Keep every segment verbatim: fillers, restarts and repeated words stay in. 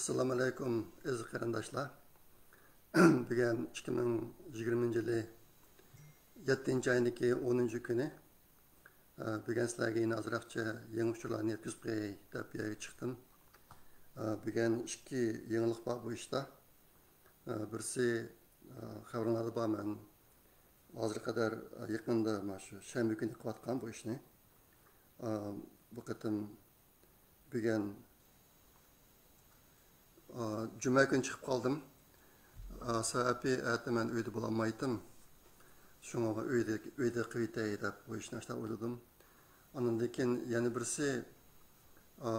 ئەسسالامۇ ئەلەيكۇم، ئەزىز قېرىنداشلار. بۈگۈن ئىككى مىڭ يىگىرمىنچى يىلى يەتتىنچى ئاينىڭكى ئونىنچى كۈنى. ئە، بۈگۈن سىلەرگە يەنە ئازراقچە يېڭى ئۇچۇرلارنى يەتكۈزۈپ قوياي دەپ بۇ يەرگە چىقتىم. ئە، بۈگۈن ئىككى يېڭىلىق بار بۇ ئىشتا. ئە، بىرسى، ئە، خەۋىرىڭلاردا بار، مەن ھازىرغا قەدەر، ئە، يېقىندا مانا شۇ شەنبە كۈنى قىلىۋاتقان بۇ ئىشنى. ئە، بۇ قېتىم بۈگۈن، ئا، جۈمە كۈنى چىقىپ قالدىم. ئا، سەۋەبى، ئەتە مەن ئۆيدە بولالمايتتىم. شۇڭا ئۆيدە، ئۆيدە قىلىۋېتەي دەپ بۇ ئىشنى ئاشۇنداق ئويلىدىم. ئاندىن كېيىن يەنە بىرسى، ئا،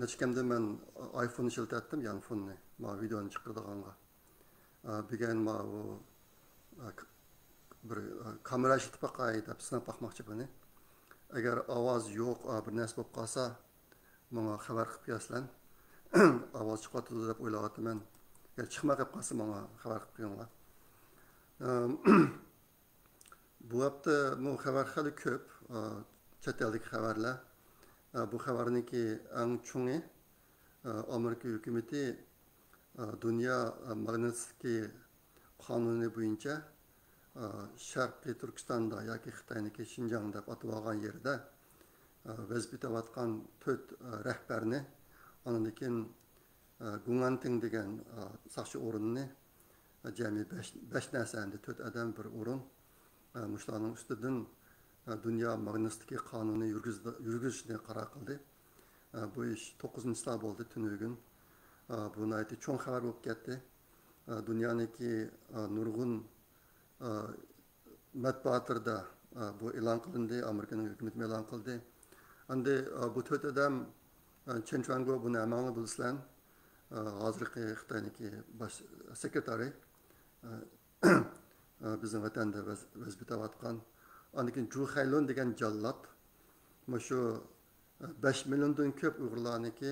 نەچچە كەمدە مەن ئايفون ئىشلىتەتتىم، يانفوننى، مانا ۋىدېئونى چىقىرىدىغانغا. ئا، بۈگۈن ماۋۇ، ئا، ك-، بىر، ئا، كامېرا ئىشلىتىپ باقاي دەپ سىناپ باقماقچى بۇنى. ئەگەر ئاۋاز يوق، ئا، بىر نەرسە بولۇپ قالسا، ماڭا خەۋەر قىلىپ بېرەسىلەن. ئاۋاز چىقىۋاتىدۇ دەپ ئويلاۋاتىمەن. ئەگەر چىقماي قېلىپ قالسا، ماڭا خەۋەر قىلىپ بېرىڭلار. ئەم، بۇ ھەپتە بۇ خەۋەر خېلى كۆپ، ئا، چەت ئەلدىكى خەۋەرلەر. ئا، بۇ خەۋەرنىڭكى ئەڭ چوڭى، ئا، ئامېرىكا ھۆكۈمىتى، ئا، دۇنيا، ئا، ماگنىتسكىي قانۇنى بويىچە، ئا، شەرقىي تۈركىستاندا ياكى خىتاينىڭكى شىنجاڭ دەپ ئاتىۋالغان يېرىدە، ئا، ۋەزىپە ئۆتەۋاتقان تۆت، ئا، رەھبەرنى، ئاندىن كېيىن، ئا، گۇڭئەنتىڭ دېگەن، ئا، ساقچى ئورنىنى، ئا، جەمئىي بەش، بەش نەرسە ئەمدى، تۆت ئادەم، بىر ئورۇن. ئا، مۇشۇلارنىڭ ئۈستىدىن، ئا، دۇنيا ماگنىتسكىي قانۇنى يۈرگۈز-، يۈرگۈزۈشنى قارار قىلدى. ئا، بۇ ئىش توققۇزىنچى چىسلا بولدى، تۈنۈگۈن. ئا، بۇ ناھايىتى چوڭ خەۋەر بولۇپ كەتتى. ئا، دۇنيانىڭكى، ئا، نۇرغۇن، ئا، مەتبۇئاتلىرىدا، ئا، بۇ ئېلان قىلىندى، ئامېرىكىنىڭ ھۆكۈمىتىمۇ ئېلان قىلدى. ئەمدى، ئا، بۇ تۆت ئادەم، ئا، چېن چۈەنگو، بۇنى ھەممىڭلار بىلىسىلەر، ئا، ھازىرقى خىتاينىڭكى باش سېكرېتارى، ئا، ئا، بىزنىڭ ۋەتەندە ۋەز-، ۋەزىپە ئۆتەۋاتقان. ئاندىن كېيىن جۇ خەيلۇن دېگەن جاللات، مۇشۇ بەش مىليوندىن كۆپ ئۇيغۇرلارنىڭكى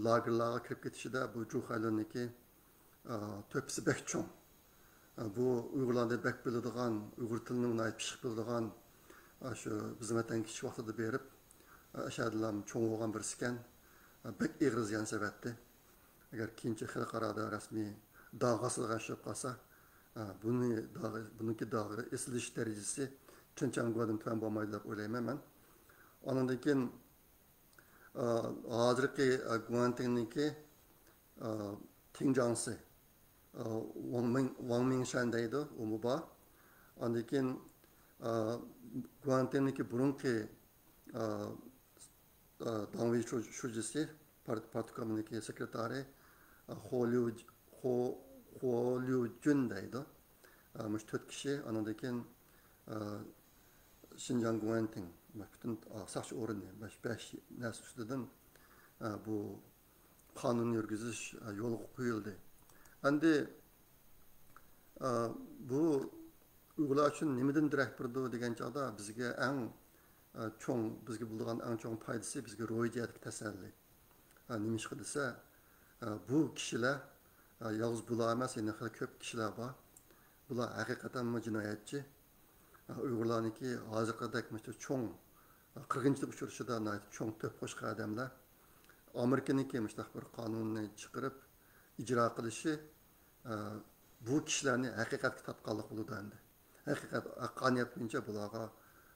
لاگېرلارغا كىرىپ كېتىشىدە بۇ جۇ خەيلۇننىڭكى، ئا، تۆھپىسى بەك چوڭ. ئا، بۇ ئۇيغۇرلارنى بەك بىلىدىغان، ئۇيغۇر تىلىنى ناھايىتى پىششىق بىلىدىغان، ئا، شۇ بىزنىڭ ۋەتەنگە كىچىك ۋاقتىدا بېرىپ، ئا، ئەشەدىلام چوڭ بولغان بىرسىكەن. ئا، بەك ئېغىر زىيان سەۋەتتى. ئەگەر كېيىنچە خەلقئارادا رەسمىي داغا ئاسىدىغان ئىش بولۇپ قالسا، ئا، بۇنى داغا، بۇنىڭكى داغا ئېسىلىش دەرىجىسى چېن چۈەنگودىن تۆۋەن بولمايدۇ دەپ ئويلايمەن مەن. ئاندىن كېيىن، ئا، ھازىرقى، ئا، گۇەنتىڭنىڭكى، ئا، تىڭجاڭسى، ئا، ۋاڭ مىڭ، ۋاڭ مىڭشەن دەيدۇ، ئۇمۇ بار. ئاندىن كېيىن، ئا، گۇەنتىڭنىڭكى بۇرۇنقى، ئا، ئا، داڭۋېي شۇ-، شۇجىسى، پار-، پارتكومنىڭكى سېكرېتارى، ئا، خو ليۇ-، خو-، خو ليۇجۈن دەيدۇ. ئا، مۇشۇ تۆت كىشى، ئانىڭدىن كېيىن، ئا، شىنجاڭ گۇەنتىڭ، پۈتۈن، ئا، ساقچى ئورنى، بەش، بەش نەرسە ئۈستىدىن، ئا، بۇ قانۇن يۈرگۈزۈش، ئا، يولغا قويۇلدى. ئەمدى، ئا، بۇ ئۇيغۇرلار ئۈچۈن نېمىدىن دېرەك بېرىدۇ دېگەن چاغدا، بىزگە ئەڭ، ئا، چوڭ، بىزگە بولىدىغان ئەڭ چوڭ پايدىسى، بىزگە روھىي جەھەتتىكى تەسەللى. ئا، نېمىشقا دېسە، ئا، بۇ كىشىلەر، ئا، يالغۇز بۇلار ئەمەس، يەنە خېلى كۆپ كىشىلەر بار. بۇلار ھەقىقەتەنمۇ جىنايەتچى. ئۇيغۇرلارنىڭكى ھازىرقىدەك مۇشۇ چوڭ قىرغىنچىلىق ئۇچرىشىدا ناھايىتى چوڭ تۆھپە قوشقان ئادەملەر. ئامېرىكىنىڭكى مۇشۇنداق بىر قانۇننى چىقىرىپ ئىجرا قىلىشى، ئە، بۇ كىشىلەرنى ھەقىقەتكە تارتقانلىق بولىدۇ ئەمدى. ھەقىقەت، ھەققانىيەت بويىچە بۇلارغا،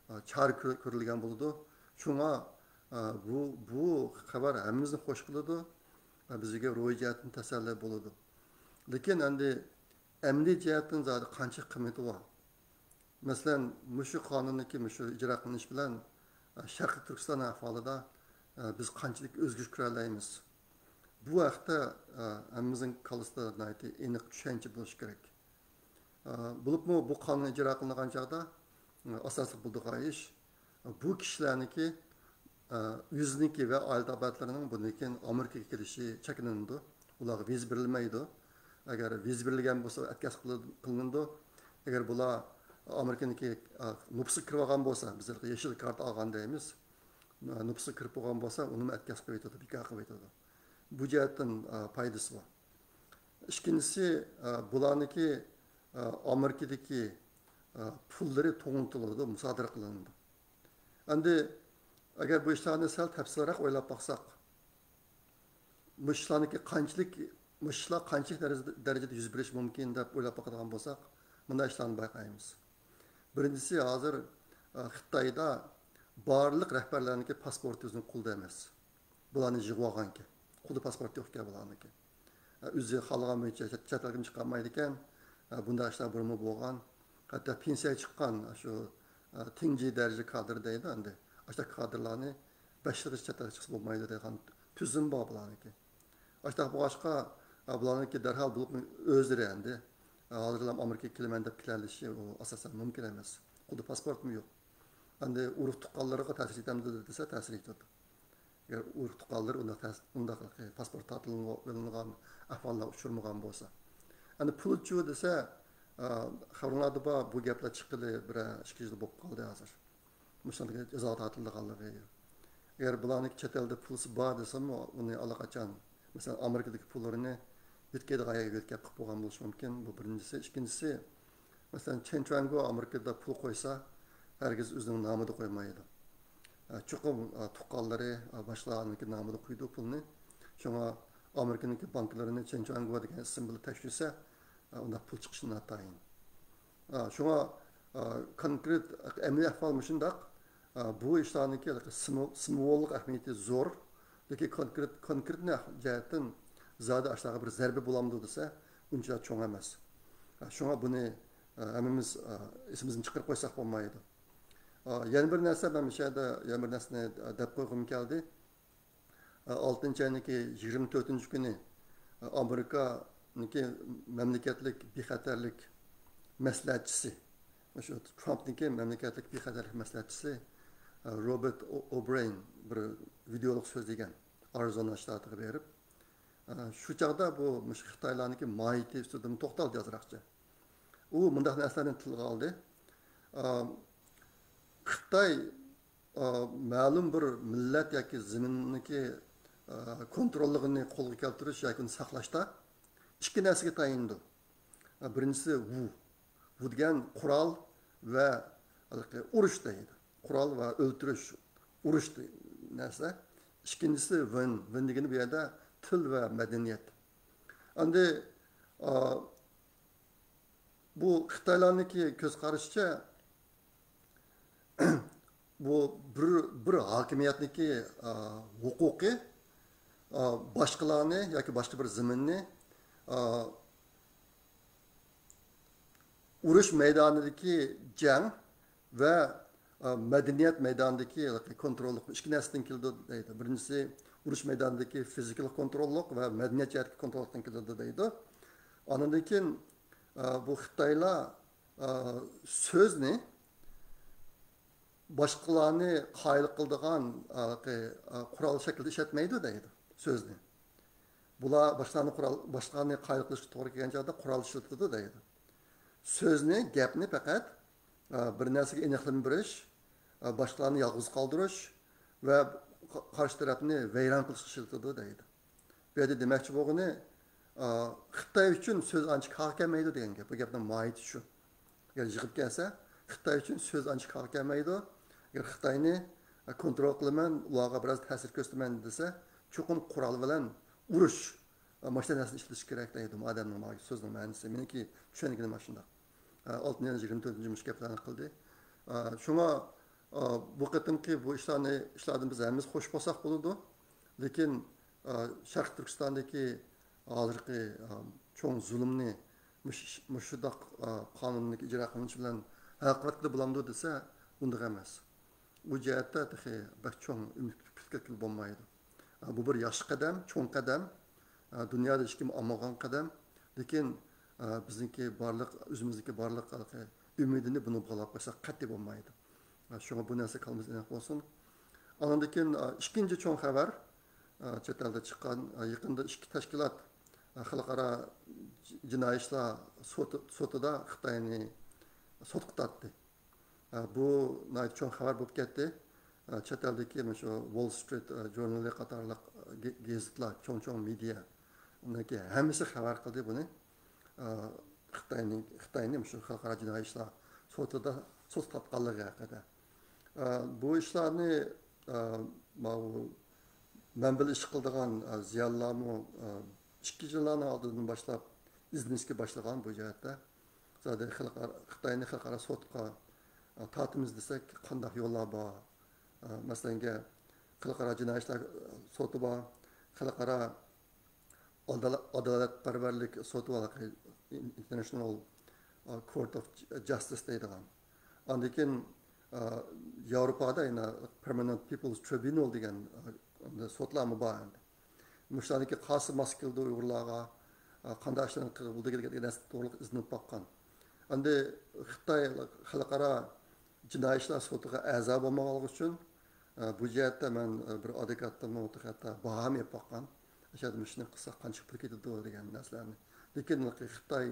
ئە، چارە كۆر-، كۆرۈلگەن بولىدۇ. شۇڭا، ئە، بۇ، بۇ خەۋەر ھەممىمىزنى خوش قىلىدۇ. ئە، بىزگە روھىي جەھەتتىن تەسەللى بولىدۇ. لېكىن ئەمدى ئەمەلىي جەھەتتىن زادى قانچە قىممىتى بار؟ مەسىلەن، مۇشۇ قانۇننىڭكى مۇشۇ ئىجرا قىلىنىشى بىلەن، ئە، شەرقىي تۈركىستان ئەھۋالىدا، ئە، بىز قانچىلىك ئۆزگىرىش كۆرەلەيمىز؟ بۇ ھەقتە، ئە، ھەممىمىزنىڭ كاللىسىدا ناھايىتى ئېنىق چۈشەنچە بولۇشى كېرەك. ئە، بولۇپمۇ بۇ قانۇن ئىجرا قىلىنغان چاغدا، ئە، ئاساسلىق بولىدىغان ئىش، ئە، بۇ كىشىلەرنىڭكى ئە، ئۆزىنىڭكى ۋە ئائىلە تاۋابىئاتلىرىنىڭ بۇندىن كېيىن ئامېرىكىغا كېلىشى چەكلىنىدۇ. ئۇلارغا ۋىزا بېرىلمەيدۇ. ئەگەر ۋىزا بېرىلگەن بولسا، ئەتكەس قىلىنىدۇ. ئەگەر بۇلار ئامېرىكىنىڭكى، ئە، نوپۇسىغا كىرىۋالغان بولسا، بىز يېشىل كارتا ئالغان دەيمىز. ئە، نوپۇسقا كىرىپ بولغان بولسا، ئۇنىمۇ ئەتكەس قىلىۋېتىدۇ، بىكار قىلىۋېتىدۇ. بۇ جەھەتتىن، ئە، پايدىسى بار. ئىككىنچىسى، ئە، بۇلارنىڭكى، ئە، ئامېرىكىدىكى، ئە، پۇللىرى توڭلىتىلىدۇ، مۇسادىرە قىلىنىدۇ. ئەمدى ئەگەر بۇ ئىشلارنى سەل تەپسىلىيرەك ئويلاپ باقساق، مۇشۇلارنىڭكى قانچىلىك، مۇشۇلار قانچىلىك دەرىجىدە، دەرىجىدە يۈز بېرىشى مۇمكىن دەپ ئويلاپ باقىدىغان بولساق، مۇنداق ئىشلارنى بايقايمىز. بىرىنچىسى، ھازىر، ئە، خىتايدا بارلىق رەھبەرلەرنىڭكى پاسپورتى ئۆزىنىڭ قولىدا ئەمەس. بۇلارنى يىغىۋالغانىكەن. قولىدا پاسپورت يوقكەن بۇلارنىڭكى. ئە، ئۆزى خالىغان بويىچە چەت، چەت ئەلگىمۇ چىقالمايدىكەن. ئە، بۇنداق ئىشلار بۇرۇنمۇ بولغان. ھەتتا پېنسىيەگە چىققان، ئە، شۇ، ئە، تىڭجى دەرىجە كادىر دەيدۇ ئەمدى. ئاشۇنداق كادىرلارنى بەش يىلغىچە چەت ئەلگە چىقسا بولمايدۇ دەيدىغان تۈزۈم بار بۇلارنىڭكى. ئاشۇنداق بولغاچقا، ئە، بۇلارنىڭكى دەرھال بولۇپمۇ ئۆزلىرى ئەمدى، ئە، ھازىرلا ئامېرىكىغا كېلىمەن دەپ كېلەلىشى ئۇ ئاساسەن مۇمكىن ئەمەس. قولىدا پاسپورتمۇ يوق. ئەمدى ئۇرۇق تۇغقانلىرىغا تەسىر يېتەمدۇ دېسە، تەسىر يېتىدۇ. ئەگەر ئۇرۇق تۇغقانلىرى ئۇنداق تەس-، ئۇنداق پاسپورت تارتىلىنغان ئەھۋاللار ئۇچرىمىغان بولسا. ئەمدى پۇلچۇ دېسە، ئە، خەۋىرىڭلاردا بار، بۇ گەپلەر چىققىلى بىر ئىككى يىل بولۇپ قالدى ھازىر. مۇشۇنداق جازاغا تارتىلىدىغانلىقى. ئەگەر بۇلارنىڭ چەت ئەلدە پۇلسى بار دېسىمۇ، ئۇنى ئاللىقاچان، مەسىلەن، ئامېرىكىدىكى پۇللىرىنى يۆتكەيدىغان يەرگە يۆتكەپ قىلىپ بولغان بولۇشى مۇمكىن. بۇ بىرىنچىسى. ئىككىنچىسى، مەسىلەن، چېن چۈەنگو ئامېرىكىدا پۇل قويسا، ھەرگىز ئۆزىنىڭ نامىدا قويمايدۇ. ئە، چوقۇم، ئە، تۇغقانلىرى، ئە، باشقىلارنىڭكى نامىدا قويىدۇ پۇلنى. شۇڭا ئامېرىكىنىڭكى بانكىلىرىنى چېن چۈەنگو دېگەن ئىسىم بىلەن تەكشۈرسە، ئە، ئۇنداق پۇل چىقىشى ناتايىن. ئە، شۇڭا، ئە، كونكرېت ئەمەلىي ئەھۋال مۇشۇنداق. ئە، بۇ ئىشلارنىڭكى سىمۋو-، سىمۋوللۇق ئەھمىيىتى زور. لېكىن كونكرېت، كونكرېتنى جەھەتتىن زادى ئاشۇلارغا بىر زەربە بولامدۇ دېسە، ئۇنچە چوڭ ئەمەس. ئە، شۇڭا بۇنى، ئە، ھەممىمىز، ئە، ئېسىمىزدىن چىقىرىپ قويساق بولمايدۇ. ئا، يەنە بىر نەرسە، مەن مۇشۇ يەردە يەنە بىر نەرسىنى دەپ قويغۇم كەلدى. ئا، ئالتىنچى ئاينىڭكى يىگىرمە تۆتىنچى كۈنى، ئا، ئامېرىكانىڭكى مەملىكەتلىك بىخەتەرلىك مەسلىھەتچىسى، مۇشۇ ترامپنىڭكى مەملىكەتلىك بىخەتەرلىك مەسلىھەتچىسى، ئا، روبېرت ئو-، ئوبرېين بىر ۋىدېئولۇق سۆزلىگەن ئارىزونا شتاتىغا بېرىپ. ئا، شۇ چاغدا بۇ مۇشۇ خىتايلارنىڭكى ماھىيىتى ئۈستىدىمۇ توختالدى ئازراقچە. ئۇ مۇنداق نەرسىلەرنى تىلغا ئالدى. ئا، خىتاي، ئا، مەلۇم بىر مىللەت ياكى زېمىننىڭكى، ئا، كونتروللۇقىنى قولغا كەلتۈرۈش ياكى ئۇنى ساقلاشتا ئىككى نەرسىگە تايىنىدۇ. ئا، بىرىنچىسى ۋۇ. ۋۇ دېگەن قورال ۋە ھېلىقى ئۇرۇش دەيدۇ. قورال ۋە ئۆلتۈرۈش، ئۇرۇش دېگەن نەرسە. ئىككىنچىسى ۋېن. ۋېن دېگىنى بۇ يەردە تىل ۋە مەدەنىيەت. ئەمدى، ئا، بۇ خىتايلارنىڭكى كۆز قارىشىچە، بۇ بىر، بىر ھاكىمىيەتنىڭكى، ئا، ھوقۇقى، ئا، باشقىلارنى ياكى باشقا بىر زېمىننى، ئا، ئۇرۇش مەيدانىدىكى جەڭ ۋە، ئا، مەدەنىيەت مەيدانىدىكى كونتروللۇق ئىككى نەرسىدىن كېلىدۇ دەيدۇ. بىرىنچىسى، ئۇرۇش مەيدانىدىكى فىزىكىلىق كونتروللۇق ۋە مەدەنىيەت جەھەتتىكى كونتروللۇقتىن كېلىدۇ دەيدۇ. ئاندىن كېيىن، ئا، بۇ خىتايلار، ئا، سۆزنى باشقىلارنى قايىل قىلىدىغان، ئا، قى-، ئا، قورال شەكلىدە ئىشلەتمەيدۇ دەيدۇ سۆزنى. بۇلار باشقىلارنى قورال، باشقىلارنى قايىل قىلىشقا توغرا كەلگەن چاغدا قورال ئىشلىتىدۇ دەيدۇ. سۆزنى، گەپنى پەقەت، ئا، بىر نەرسىگە ئېنىقلىما بېرىش، ئا، باشقىلارنى يالغۇز قالدۇرۇش ۋە قا-، قارشى تەرەپنى ۋەيران قىلىشقا ئىشلىتىدۇ دەيدۇ. بۇ يەردە دېمەكچى بولغىنى، ئا، خىتاي ئۈچۈن سۆز ئانچە كارغا كەلمەيدۇ دېگەن گەپ. بۇ گەپنىڭ ماھىيىتى شۇ. ئەگەر يىغىپ كەلسە، خىتاي ئۈچۈن سۆز ئانچە كارغا كەلمەيدۇ. ئەگەر خىتاينى، ئا، كونترول قىلىمەن، ئۇلارغا بىراز تەسىر كۆرسىتىمەن دېسە، چوقۇم قورال بىلەن ئۇرۇش، ئا، ماشىنا نەرسىنى ئىشلىتىش كېرەك دەيدۇ ئادەمنىڭ سۆزىنىڭ مەنىسى. مېنىڭكى چۈشەنگىنىم مانا شۇنداق. ئا، ئالتىنچى ئاينىڭ يىگىرمە تۆتىنچى مۇشۇ گەپلەرنى قىلدى. ئا، شۇڭا، ئا، بۇ قېتىمقى بۇ ئىشلارنى، ئىشلاردىن بىز ھەممىمىز خوش بولساق بولىدۇ. لېكىن، ئا، شەرقىي تۈركىستاندىكى ھازىرقى، ئا، چوڭ زۇلۇمنى مۇش-، مۇشۇنداق، ئا، قانۇننىڭ ئىجرا قىلىنىشى بىلەن ھەل قىلىۋەتكىلى بولامدۇ دېسە، ئۇنداق ئەمەس. ئۇ جەھەتتە تېخى بەك چوڭ ئۈمىد كۈتكىلى بولمايدۇ. ئا، بۇ بىر ياخشى قەدەم، چوڭ قەدەم. ئا، دۇنيادا ھېچكىم ئالمىغان قەدەم. لېكىن، ئا، بىزنىڭكى بارلىق، ئۆزىمىزنىڭكى بارلىق ھېلىقى ئۈمىدىنى بۇنى باغلاپ قويساق قەتئىي بولمايدۇ. ئا، شۇڭا بۇ نەرسە كاللىمىزدا ئېنىق بولسۇن. ئاندىن كېيىن، ئا، ئىككىنچى چوڭ خەۋەر، ئا، چەت ئەلدە چىققان، ئا، يېقىندا ئىككى تەشكىلات، ئا، خەلقئارا ج-، جىنايى ئىشلار سوتى، سوتىدا خىتاينى سوتقا تارتتى. ئا، بۇ ناھايىتى چوڭ خەۋەر بولۇپ كەتتى. ئا، چەت ئەلدىكى مۇشۇ ۋول سترىت، ئا، ژۇرنىلى قاتارلىق، ئا، گې-، گېزىتلار، چوڭ-چوڭ مېدىيا، ئۇنىڭكى ھەممىسى خەۋەر قىلدى بۇنى. ئا، خىتاينىڭ، خىتاينى مۇشۇ خەلقئارا جىنايى ئىشلار سوتىدا سوتقا تارتقانلىقى ھەققىدە. ئا، بۇ ئىشلارنى، ئا، ماۋۇ مەن بىلەن ئىش قىلىدىغان، ئە، زىيالىيلارمۇ، ئە، ئىككى يىللارنىڭ ئالدىدىن باشلاپ ئىزدىنىشكە باشلىغان بۇ جەھەتتە. زادى خەلقئارا، خىتاينى خەلقئارا سوتقا، ئە، تارتىمىز دېسەك، قانداق يوللار بار؟ ئە، مەسىلەنگە، خەلقئارا جىنايى ئىشلار سوتى بار، خەلقئارا ئادالە-، ئادالەتپەرۋەرلىك سوتى بار، International، ئە، Court of Justice دەيدىغان. ئاندىن كېيىن، ئە، ياۋروپادا يەنە Permanent People's Tribunal دېگەن، ئە، سوتلارمۇ بار ئەمدى. مۇشۇلاردىكى قايسى ماس كېلىدۇ ئۇيغۇرلارغا، ئە، قانداق ئىشلارنى قىلغىلى بولىدۇ دېگەن نەرسە توغرىلىق ئىزدىنىپ باققان. ئەمدى خىتاي خەلقئارا جىنايى ئىشلار سوتىغا ئەزا بولمىغانلىقى ئۈچۈن، ئە، بۇ جەھەتتە مەن، ئە، بىر ئادۋوكاتتىنمۇ ھەتتا باھامۇ ئېلىپ باققان. ئاشۇ يەردە مۇشۇنى قىلساق قانچە پۇل كېتىدۇ دېگەن نەرسىلەرنى. لېكىن خىتاي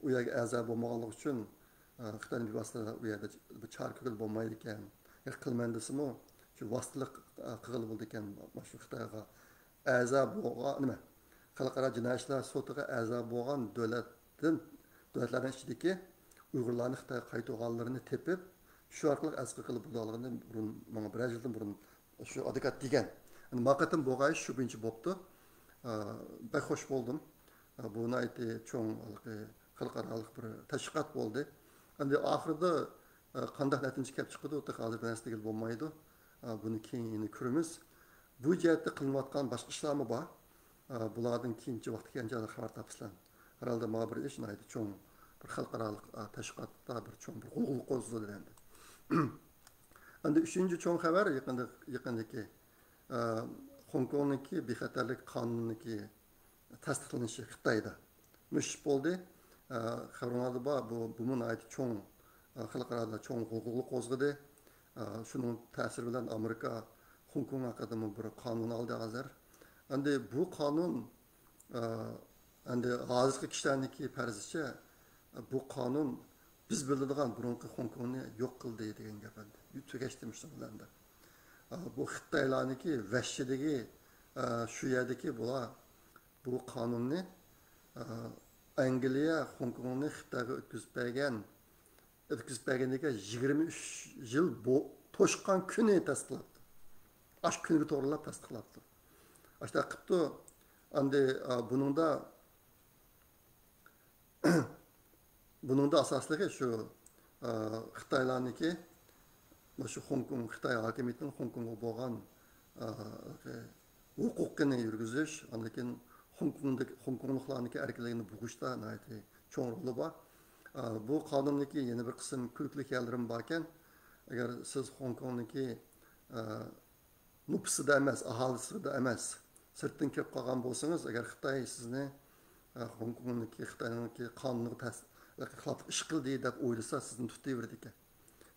ئۇ يەرگە ئەزا بولمىغانلىقى ئۈچۈن، ئە، خىتاينى بىۋاسىتە ئۇ يەردە بىر چارە كۆرگىلى بولمايدىكەن. يا قىلىمەن دېسىمۇ، شۇ ۋاسىتىلىك، ئە، قىلغىلى بولىدىكەن، مانا شۇ خىتايغا ئەزا بولغان، نېمە، خەلقئارا جىنايى ئىشلار سوتىغا ئەزا بولغان دۆلەتتىن، دۆلەتلەرنىڭ ئىچىدىكى ئۇيغۇرلارنى خىتايغا قايتۇرغانلىرىنى تېپىپ، شۇ ئارقىلىق ئەزا قىلغىلى بولىدىغانلىقىنى بۇرۇن، ماڭا بىرەر يىلدىن بۇرۇن شۇ ئادۋوكات دېگەن. ئەمدى ما قېتىم بولغاچ شۇ بويىچە بوپتۇ. ئە، بەك خوش بولدۇم. ئە، بۇ ناھايىتى چوڭ ھېلىقى خەلقئارالىق بىر تەشۋىقات بولدى. ئەمدى ئاخىرىدا، ئە، قانداق نەتىجە كەپ چىقىدۇ، تېخى ھازىر بىر نەرسە دېگىلى بولمايدۇ. ئە، بۇنى كېيىن يەنە كۆرىمىز. بۇ جەھەتتە قىلىنىۋاتقان باشقا ئىشلارمۇ بار. ئە، بۇلاردىن كېيىنچە ۋاقتى كەلگەندە خەۋەر تاپىسىلەر. ھەرھالدا مانا بىر ئىش ناھايىتى چوڭ، بىر خەلقئارالىق، ئە، تەشۋىقاتتا بىر چوڭ بىر غۇلغۇلا قوزغىدى ئەمدى. ئەمدى ئۈچىنچى چوڭ خەۋەر يېقىندا، يېقىندىكى، ئە، خوڭكوڭنىڭكى بىخەتەرلىك قانۇنىنىڭكى تەستىقلىنىشى خىتايدا. مۇشۇ ئىش بولدى. ئە، خەۋىرىڭلاردا بار، بۇ، بۇمۇ ناھايىتى چوڭ، ئە، خەلقئارادا چوڭ غۇلغۇلا قوزغىدى. ئە، شۇنىڭ تەسىرى بىلەن ئامېرىكا خوڭكوڭ ھەققىدىمۇ بىر قانۇن ئالدى ھازىر. ئەمدى بۇ قانۇن، ئە، ئەمدى ھازىرقى كىشىلەرنىڭكى پەرىزىچە، بۇ قانۇن بىز بىلىدىغان بۇرۇنقى خوڭكوڭنى يوق قىلدى دېگەن گەپ ئەمدى. تۈگەشتى مۇشۇنىڭ بىلەن دەپ. ئە، بۇ خىتايلارنىڭكى ۋەھشىيلىكى، ئە، شۇ يەردىكى بۇلار بۇ قانۇننى، ئە، ئەنگلىيە خوڭكوڭنى خىتايغا ئۆتكۈزۈپ بەرگەن، ئۆتكۈزۈپ بەرگەندىكى يىگىرمە ئۈچ يىل بو-، توشقان كۈنى تەستىقلاپتۇ. ئاشۇ كۈنگە توغرىلاپ تەستىقلاپتۇ. ئاشۇنداق قىپتۇ. ئەمدى، ئە، بۇنىڭدا بۇنىڭدا ئاساسلىقى شۇ، ئە، خىتايلارنىڭكى، مۇشۇ خوڭكوڭ، خىتاي ھاكىمىيىتىنىڭ خوڭكوڭغا بولغان، ئە، ھوقۇقىنى يۈرگۈزۈش، ئاندىن كېيىن خوڭكوڭدىكى، خوڭكوڭلۇقلارنىڭكى ئەركىنلىكىنى بوغۇشتا ناھايىتى چوڭ رولى بار. ئە، بۇ قانۇندىكى يەنە بىر قىسىم كۈلكىلىك يەرلىرىمۇ باركەن. ئەگەر سىز خوڭكوڭنىڭكى، ئە، نوپۇسىدا ئەمەس، ئاھالىسىدە ئەمەس، سىرتتىن كىرىپ قالغان بولسىڭىز، ئەگەر خىتاي سىزنى، ئە، خوڭكوڭنىڭكى، خىتاينىڭكى قانۇنىغا تەس-، خىلاپلىق ئىش قىلدى دەپ ئويلىسا، سىزنى تۇتۇۋېرىدىكەن.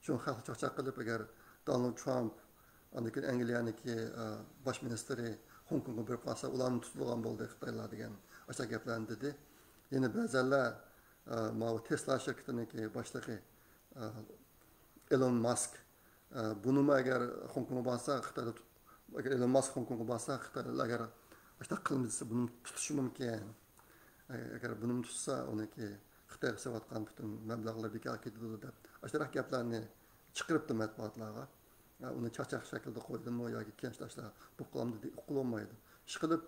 شۇڭا خەلق چاقچاق قىلىپ، ئەگەر دونالد ترامپ، ئاندىن كېيىن ئەنگلىيەنىڭكى، ئە، باش مىنىستىرى خوڭكوڭغا بېرىپ قالسا، ئۇلارمۇ تۇتۇلغان بولدى خىتايلار دېگەن ئاشۇنداق گەپلەرنى دېدى. يەنە بەزەنلەر، ئە، ماۋۇ تېسلا شىركىتىنىڭكى باشلىقى، ئە، ئېلون ماسك، ئە، بۇنىمۇ ئەگەر خوڭكوڭغا بارسا، خىتايدا تۇت-، ئەگەر ئېلون ماسك خوڭكوڭغا بارسا، خىتايلار ئەگەر ئاشۇنداق قىلمىسا، بۇنىمۇ تۇتۇشى مۇمكىن. ئەگەر بۇنىمۇ تۇتسا، ئۇنىڭكى خىتايغا سېلىۋاتقان پۈتۈن مەبلەغلىرى بىكارغا كېتىدۇ دەپ، ئاشۇنداق گەپلەرنى چىقىرىپتۇ مەتبۇئاتلارغا. ئە، ئۇنى چاقچاق شەكلىدە قويدىمۇ ياكى كېيىن ئاشۇنداق بولۇپ قالامدۇ دېيىپ ئۇقۇلالمايدۇ. ئىشقىلىپ،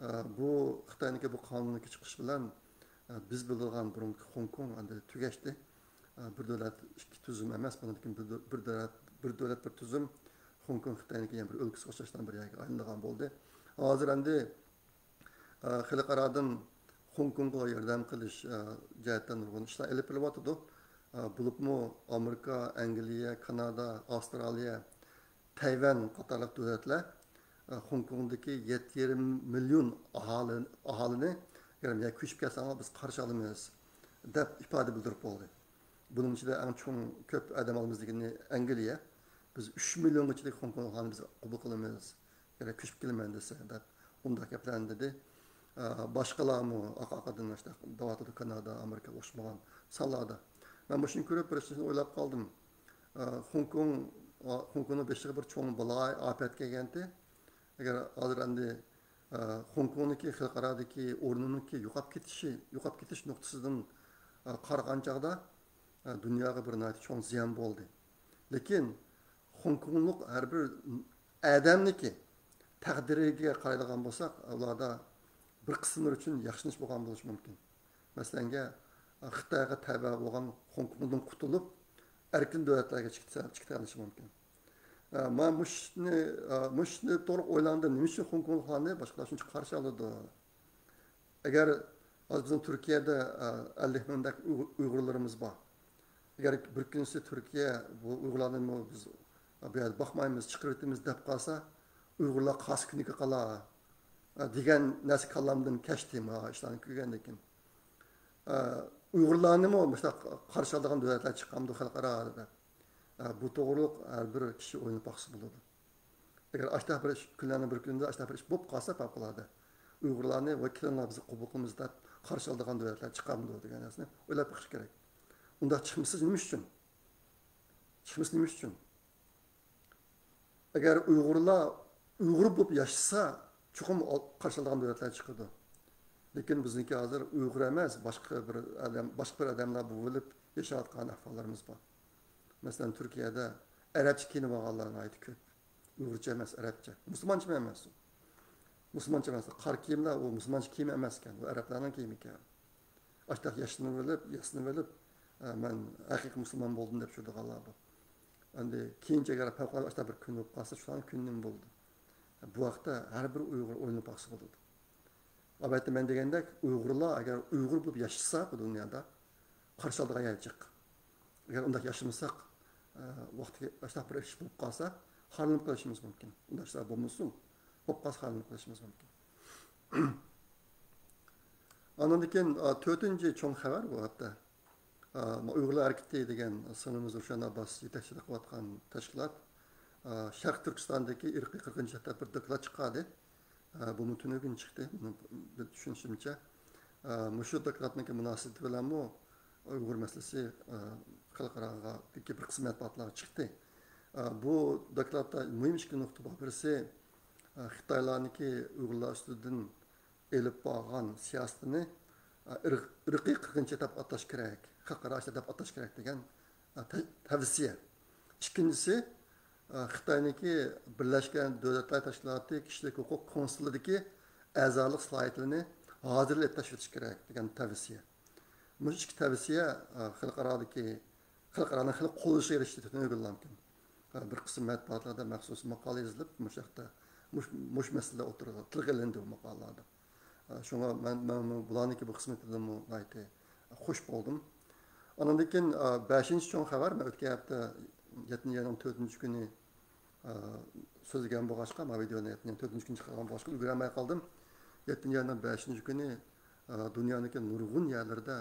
ئە، بۇ خىتاينىڭكى بۇ قانۇننىڭكى چىقىشى بىلەن، ئە، بىز بىلىدىغان بۇرۇنقى خوڭكوڭ ئەمدى تۈگەشتى. ئە، بىر دۆلەت ئىككى تۈزۈم ئەمەس، بۇنىڭدىن كېيىن بىر دۆ-، بىر دۆلەت، بىر دۆلەت بىر تۈزۈم. خوڭكوڭ خىتاينىڭكى يەنە بىر ئۆلكىسىگە ئوخشاشلا بىر يەرگە ئايلىنىدىغان بولدى. ھازىر ئەمدى، ئە، خەلقئارادىن خوڭكوڭغا ياردەم قىلىش، ئە، جەھەتتە نۇرغۇن ئىشلار ئېلىپ بېرىلىۋاتىدۇ. ئە، بولۇپمۇ ئامېرىكا، ئەنگلىيە، كانادا، ئاۋسترالىيە، تەيۋەن قاتارلىق دۆلەتلەر، ئە، خوڭكوڭدىكى يەتتە يېرىم مىليون ئاھالى، ئاھالىنى، «ئەگەر يەنە كۆچۈپ كەلسەڭلار، بىز قارشى ئالىمىز» دەپ ئىپادە بىلدۈرۈپ بولدى. بۇنىڭ ئىچىدە ئەڭ چوڭ، كۆپ ئادەم ئالىمىز دېگىنى ئەنگلىيە. «بىز ئۈچ مىليونغىچىلىك خوڭكوڭ ئاھالىنى بىز قوبۇل قىلىمىز، ئەگەر كۆچۈپ كېلىمەن دېسە» دەپ ئۇنداق گەپلەرنى دېدى. ئە، باشقىلارمۇ ئاق-، ئاقاردىن ئاشۇنداق دەۋاتىدۇ، كانادا، ئامېرىكا ئوخشىمىغان سانلاردا. مەن مۇشۇنى كۆرۈپ بىر ئىشنى ئويلاپ قالدىم. ئە، خوڭكوڭ، ئا، خوڭكوڭنىڭ بېشىغا بىر چوڭ بالايىئاپەت كەلگەنتى. ئەگەر ھازىر ئەمدى، ئە، خوڭكوڭنىڭكى خەلقئارادىكى ئورنىنىڭكى يوقاپ كېتىشى، يوقاپ كېتىش نۇقتىسىدىن، ئە، قارىغان چاغدا، ئە، دۇنياغا بىر ناھايىتى چوڭ زىيان بولدى. لېكىن خوڭكوڭلۇق ھەر بىر ئادەمنىكى، تەقدىرىگە قارايدىغان بولساق، ئۇلاردا بىر قىسىملار ئۈچۈن ياخشىلىنىش بولغان بولۇشى مۇمكىن. مەسىلەنگە، خىتايغا تەۋە بولغان خوڭكوڭدىن قۇتۇلۇپ، ئەركىن دۆلەتلەرگە چىقىپ، چىقىپ قېلىشى مۇمكىن. ئە، مانا مۇشۇنى، ئە، مۇشۇنى توغرا ئويلاندىم. نېمە ئۈچۈن خوڭكوڭلۇقلارنى باشقىلار شۇنچە قارشى ئالىدۇ؟ ئەگەر ھازىر بىزنىڭ تۈركىيەدە، ئە، ئەللىك مىڭدەك ئۇيغۇر-، ئۇيغۇرلىرىمىز بار. ئەگەر بىر كۈنسى تۈركىيە بۇ ئۇيغۇرلارنى بۇ، بىز بۇ يەردە باقمايمىز، چىقىرىۋېتىمىز دەپ قالسا، ئۇيغۇرلار قالسا كۈنىگە قالار، ئە، دېگەن نەرسە كاللامدىن كەچتى مانا ئىشلارنى كۆرگەندىن كېيىن. ئە، ئۇيغۇرلارنىمۇ مۇشۇنداق قارشى ئالىدىغان دۆلەتلەر چىقامدۇ خەلقئارا دەپ؟ ئە، بۇ توغرۇلۇق ھەر بىر كىشى ئويلىنىپ باقسا بولىدۇ. ئەگەر ئاشتاق بىر ئىش، كۈنلەرنىڭ بىر كۈنىدە ئاشتاق بىر ئىش بولۇپ قالسا، پەۋقۇلئاددە ئۇيغۇرلارنى ۋە كېلىڭلار بىز قوبۇل قىلىمىز دەپ قارشى ئالىدىغان دۆلەتلەر چىقامدۇ دېگەن نەرسىنى ئويلاپ بېقىش كېرەك. ئۇنداق چىقمىسا نېمە ئۈچۈن؟ چىقمىسا نېمە ئۈچۈن؟ ئەگەر ئۇيغۇرلار ئۇيغۇر بولۇپ ياشىسا، چوقۇم ئال-، قارشى ئالىدىغان دۆلەتلەر چىقىدۇ. لېكىن بىزنىڭكى ھازىر ئۇيغۇر ئەمەس، باشقا بىر ئادەم، باشقا بىر ئادەملەر بولۇپ ياشاۋاتقان ئەھۋاللىرىمىز بار. مەسىلەن، تۈركىيەدە ئەرەبچە كىيىنىپ ئالغانلار ناھايىتى كۆپ. ئۇيغۇرچە ئەمەس، ئەرەبچە. مۇسۇلمانچىمۇ ئەمەس ئۇ. مۇسۇلمانچە ئەمەس. قارا كىيىملەر ئۇ مۇسۇلمانچە كىيىم ئەمەس ئىكەن. ئۇ ئەرەبلەرنىڭ كىيىمى ئىكەن. ئاشتاق ياشىنىۋېلىپ، ياسىنىۋېلىپ، ئە، مەن ھەقىقىي مۇسۇلمان بولدۇم دەپ يۈرىدىغانلار بار. ئەمدى كېيىنچە ئەگەر پەۋقۇلئاددە ئاشتاق بىر كۈن بولۇپ قالسا، شۇلارنىڭ كۈنى نېمە بولدى؟ بۇ ھەقتە ھەر بىر ئۇيغۇر ئويلىنىپ باقسا بولىدۇ. ئەلۋەتتە، مەن دېگەندەك، ئۇيغۇرلار ئەگەر ئۇيغۇر بولۇپ ياشىسا بۇ دۇنيادا، قارشى ئالىدىغان يەر جىق. ئەگەر ئۇنداق ياشىمىساق، ئە، ۋاقتى ئاشتاق بىر ئىش بولۇپ قالسا، خارلىنىپ قېلىشىمىز مۇمكىن. ئۇنداق ئىشلار بولمىسۇن، بولۇپ قالسا خارلىنىپ قېلىشىمىز مۇمكىن. ئاندىن كېيىن، ئا، تۆتىنچى چوڭ خەۋەر بۇ ھەپتە. ئا، ئۇيغۇرلار ھەرىكىتى دېگەن سىڭلىمىز رۇشەن ئابباس يېتەكچىلىك قىلىۋاتقان تەشكىلات، ئا، شەرقىي تۈركىستاندىكى ئىرقىي قىرغىنچىلىق دەپ بىر دوكلات چىقاردى. ئا، بۇمۇ تۈنۈگۈن چىقتى، مېنىڭ بىر چۈشىنىشىمچە. ئا، مۇشۇ دوكلاتنىڭكى مۇناسىۋىتى بىلەنمۇ ئۇيغۇر مەسىلىسى، ئا، خەلقئاراغا بىر قىسىم مەتبۇئاتلارغا چىقتى. ئا، بۇ دوكلاتتا مۇھىم ئىككى نۇقتا بار. بىرسى، ئا، خىتايلارنىڭكى ئۇيغۇرلار ئۈستىدىن ئېلىپ بارغان سىياسىتىنى، ئىرق-، ئىرقىي قىرغىنچىلىق دەپ ئاتاش كېرەك، خەلقئارا ئىشلار دەپ ئاتاش كېرەك دېگەن، تە-، تەۋسىيە. ئىككىنچىسى، خىتاينىڭكى بىرلەشكەن دۆلەتلەر تەشكىلاتى كىشىلىك ھوقۇق كونسۇلىدىكى ئەزالىق سالاھىيەتلىرىنى ھازىرلا ئېلىپ تاشلىۋېتىش كېرەك دېگەن تەۋسىيە. مۇشۇ ئىككى تەۋسىيە، خەلقئارادىكى، خەلقئارانىڭ خېلى قوللىشىغا ئېرىشتى تۈنۈگۈنلامكىن. بىر قىسىم مەتبۇئاتلاردا مەخسۇس ماقالە يېزىلىپ، مۇشۇ ھەقتە، مۇش-، مۇشۇ مەسىلە ئوتتۇرىغا تىلغا ئېلىندى بۇ ماقالىلاردا. شۇڭا مەن، مەنمۇ بۇلارنىڭكى بۇ خىزمىتىدىنمۇ ناھايىتى خۇش بولدۇم. ئاندىن كېيىن، بەشىنچى چوڭ خەۋەر، مەن ئۆتكەن ھەپتە يەتتىنچى ئاينىڭ تۆتىنچى كۈنى، سۆزلىگەن بولغاچقا، مانا ۋىدېئونى يەتتىنچى ئاينىڭ تۆتىنچى كۈنى چىقارغان بولغاچقا ئۈلگۈرەلمەي قالدىم. يەتتىنچى ئاينىڭ بەشىنچى كۈنى، دۇنيانىڭكى نۇرغۇن يەرلىرىدە،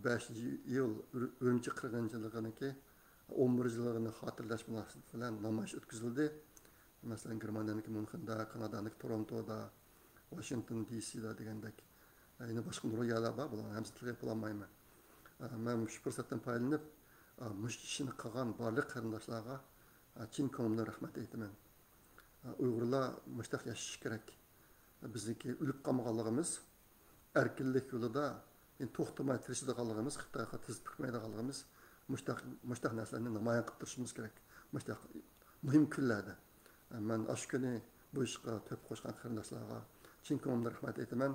بەشىنچى ئىيۇل ئۈر-، ئۈرۈمچى قىرغىنچىلىقىنىڭكى ئون بىر يىللىقىنى خاتىرىلەش مۇناسىۋىتى بىلەن نامايىش ئۆتكۈزۈلدى. مەسىلەن، گېرمانىيەنىڭكى ميۇنخېندا، كانادانىڭكى تورونتودا، ۋاشىنگتون دى سىدا دېگەندەك، يەنە باشقا نۇرغۇن يەرلەر بار، بۇلارنىڭ ھەممىسىنى تىلغا ئېلىپ بولالمايمەن. مەن مۇشۇ پۇرسەتتىن پايدىلىنىپ، مۇشۇ ئىشنى قىلغان بارلىق قېرىنداشلارغا چىن كۆڭلۈمدىن رەھمەت ئېيتىمەن. ئۇيغۇرلار مۇشتاق ياشىشى كېرەك. بىزنىڭكى ئۆلۈپ قالمىغانلىقىمىز، ئەركىنلىك يولىدا توختىماي تىرىشىدىغانلىقىمىز، خىتايغا تىز پۈكمەيدىغانلىقىمىز مۇشتاق، مۇشتاق نەرسىلەرنى نامايان قىلىپ تۇرۇشىمىز كېرەك. مۇشتاق مۇھىم كۈنلەردە. مەن ئاشۇ كۈنى بۇ ئىشقا تۆھپە قوشقان قېرىنداشلارغا چىن كۆڭلۈمدىن رەھمەت ئېيتىمەن.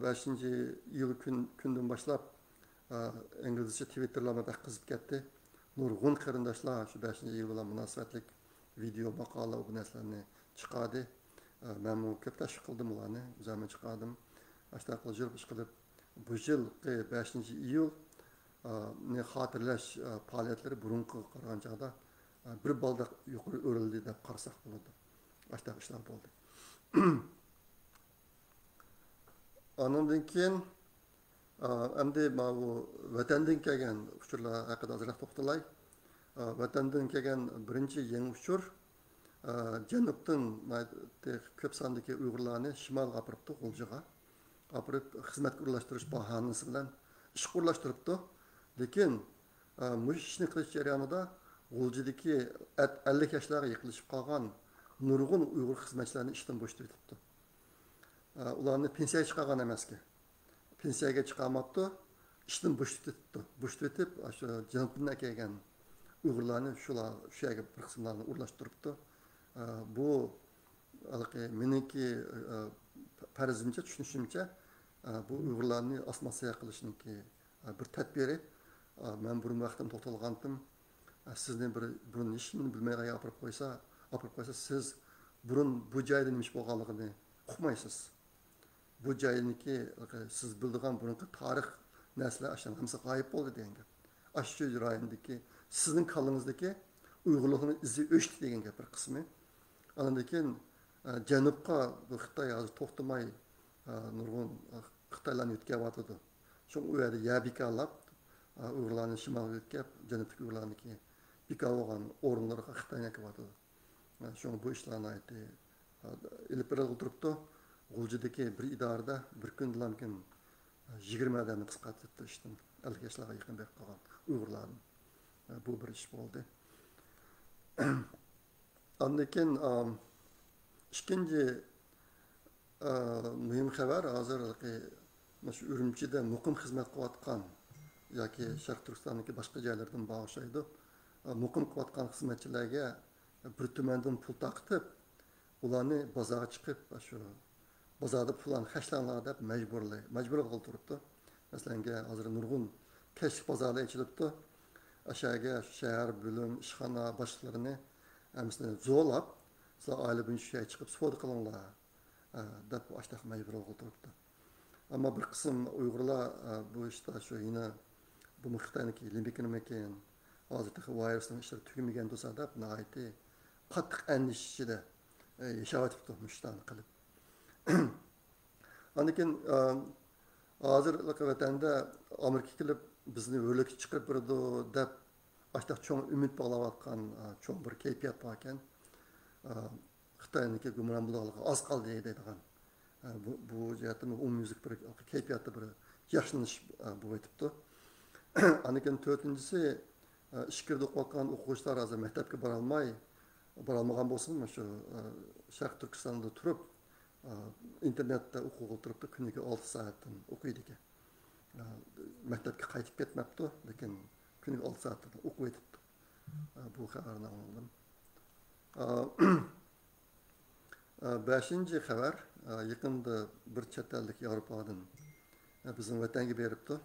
بەشىنچى ئىيۇل كۈن، كۈندىن باشلاپ، ئىنگلىزچە تىۋىتتېرلارمۇ بەك قىزىپ كەتتى. نۇرغۇن قېرىنداشلار شۇ بەشىنچى ئىيۇل بىلەن مۇناسىۋەتلىك ۋىدېئو ماقالە، بۇ نەرسىلەرنى چىقاردى. ئە، مەنمۇ كۆپ تەشۋىق قىلدىم ئۇلارنى، ئۆزۈممۇ چىقاردىم. ئاشۇنداق قىلىپ يۈرۈپ ئىش قىلىپ، بۇ يىلقى بەشىنچى ئىيۇل، ئە، نى خاتىرىلەش، ئە، پائالىيەتلىرى بۇرۇنقىغا قارىغان چاغدا، ئە، بىر بالداق يۇقىرى ئۆرلىدى دەپ قارىساق بولىدۇ. ئاشۇنداق ئىشلار بولدى. ئانىڭدىن كېيىن، ئا، ئەمدى ماۋۇ ۋەتەندىن كەلگەن ئۇچۇرلار ھەققىدە ئازراق توختىلاي. ئا، ۋەتەندىن كەلگەن بىرىنچى يېڭى ئۇچۇر، ئا، جەنۇبتىن ناھايىتى كۆپ ساندىكى ئۇيغۇرلارنى شىمالغا ئاپىرىپتۇ، غۇلجىغا. ئاپىرىپ خىزمەتكە ئورۇنلاشتۇرۇش باھانىسى بىلەن ئىشقا ئورۇنلاشتۇرۇپتۇ. لېكىن، ئا، مۇشۇ ئىشنى قىلىش جەريانىدا غۇلجىدىكى ئەت-، ئەللىك ياشلارغا يېقىنلىشىپ قالغان نۇرغۇن ئۇيغۇر خىزمەتچىلەرنى ئىشتىن بوشىتىۋېتىپتۇ. ئۇلارنى پېنسىيەگە چىقارغان ئەمەسكەن. پېنسىيەگە چىقارماپتۇ، ئىشتىن بوشىتىۋېتىپتۇ. بوشىتىۋېتىپ، ئاشۇ جەنۇبتىن ئەكەلگەن ئۇيغۇرلارنى شۇلار، شۇ يەرگە بىر قىسىملارنى ئورۇنلاشتۇرۇپتۇ. بۇ ھېلىقى مېنىڭكى، ئە، پەرىزىمچە، چۈشىنىشىمچە، ئە، بۇ ئۇيغۇرلارنى ئاسمان ساياق قىلىشنىڭكى، ئە، بىر تەدبىرى. ئە، مەن بۇرۇن ۋاقتىم توختالغانتىم. ئە، سىزنى بىر بۇرۇن ھېچنېمىنى بىلمەيدىغان يەرگە ئاپىرىپ قويسا، ئاپىرىپ قويسا، سىز بۇرۇن بۇ جايدا نېمە ئىش بولغانلىقىنى ئۇقمايسىز. بۇ جاينىڭكى، سىز بىلىدىغان بۇرۇنقى تارىخ نەرسىلەر ئاشۇ ھەممىسى غايىب بولدى دېگەن گەپ. ئاشۇ رايوندىكى، سىزنىڭ كاللىڭىزدىكى ئۇيغۇرلۇقنىڭ ئىزى ئۆچتى دېگەن گەپ بىر قىسمى. ئاندىن كېيىن، ئە، جەنۇبقا بۇ خىتاي ھازىر توختىماي، ئە، نۇرغۇن، ئە، خىتايلارنى يۆتكەۋاتىدۇ. شۇڭا ئۇ يەردە يەر بىكارلاپ، ئە، ئۇيغۇرلارنى شىمالغا يۆتكەپ، جەنۇبتىكى ئۇيغۇرلارنىڭكى بىكار بولغان ئورۇنلىرىغا خىتاينى ئەكىۋاتىدۇ. شۇڭا بۇ ئىشلار ناھايىتى ئېلىپ بېرىلغىلى تۇرۇپتۇ. غۇلجىدىكى بىر ئىدارىدە بىر كۈندىلامكىن يىگىرمە ئادەمنى قىسقارتىپتۇ ئىشتىن. ئەللىك ياشلارغا يېقىن بېرىپ قالغان ئۇيغۇرلارنى. بۇ بىر ئىش بولدى. ئاندىن كېيىن، ئام، ئىككىنچى، ئا، مۇھىم خەۋەر ھازىر مۇشۇ ئۈرۈمچىدە مۇقىم خىزمەت قىلىۋاتقان ياكى شەرقىي تۈركىستاندىكى باشقا جايلاردىن بار ئوخشايدۇ. ئا، مۇقىم قىلىۋاتقان خىزمەتچىلەرگە بىر تۈمەندىن پۇل تارقىتىپ، ئۇلارنى بازارغا چىقىپ، شۇ بازاردا پۇللارنى خەجلەڭلار دەپ مەجبۇرلىي-، مەجبۇر قىلغىلى تۇرۇپتۇ. مەسىلەن، ھازىر نۇرغۇن كەچلىك بازارلار ئېچىلىپتۇ. ئاشۇ يەرگە شەھەر، بۆلۈم، ئىشخانا باشلىقلىرىنى ھەممىسىنى زورلاپ، سىلەر ئائىلە بويىچە شۇ يەرگە چىقىپ سودا قىلىڭلار، ئە، دەپ ئاشۇنداق مەجبۇر قىلغىلى تۇرۇپتۇ. ئەمما بىر قىسىم ئۇيغۇرلار، ئە، بۇ ئىشتا شۇ يەنە بۇمۇ خىتاينىڭكى لىمىتىمىكىن، ھازىر تېخى ۋىرۇسنىڭ ئىشلىرى تۈگىمىگەن تۇرسا دەپ، ناھايىتى قاتتىق ئەندىشە ئىچىدە، ئە، ياشاۋاتىپتۇ مۇشۇ ئىشلارنى قىلىپ. ئاندىن كېيىن، ئە، ھازىرقى ۋەتەندە ئامېرىكا كېلىپ بىزنى ھۆرلۈككە چىقىرىپ بېرىدۇ دەپ، ئاشۇنداق چوڭ ئۈمىد باغلاۋاتقان، ئە، چوڭ بىر كەيپىيات بار ئىكەن. ئە، خىتاينىڭكى گۇمران بولىدىغانلىقىغا ئاز قالدى دەيدىغان. ئە، بۇ، بۇ جەھەتتىمۇ ئومۇميۈزلۈك بىر كەيپىياتتا بىر ياخشىلىنىش، ئە، بولۇۋېتىپتۇ. ئاندىن كېيىن تۆتىنچىسى، ئە، ئىچكىرىدە ئوقۇۋاتقان ئوقۇغۇچىلار ھازىر مەكتەپكە بارالماي، بارالمىغان بولسىمۇ، مۇشۇ، ئە، شەرقىي تۈركىستاندا تۇرۇپ، ئە، ئىنتېرنېتتا ئوقۇغىلى تۇرۇپتۇ، كۈنىگە ئالتە سائەتتىن ئوقۇيدىكەن. ئە، مەكتەپكە قايتىپ كەتمەپتۇ، لېكىن كۈنىگە ئالتە سائەتتىن ئوقۇۋېتىپتۇ. ئە، بۇ خەۋەرنى ئاڭلىدىم. ئە، ئە، بەشىنچى خەۋەر، ئە، يېقىندا بىر چەت ئەللىك ياۋروپادىن، ئە، بىزنىڭ ۋەتەنگە بېرىپتۇ.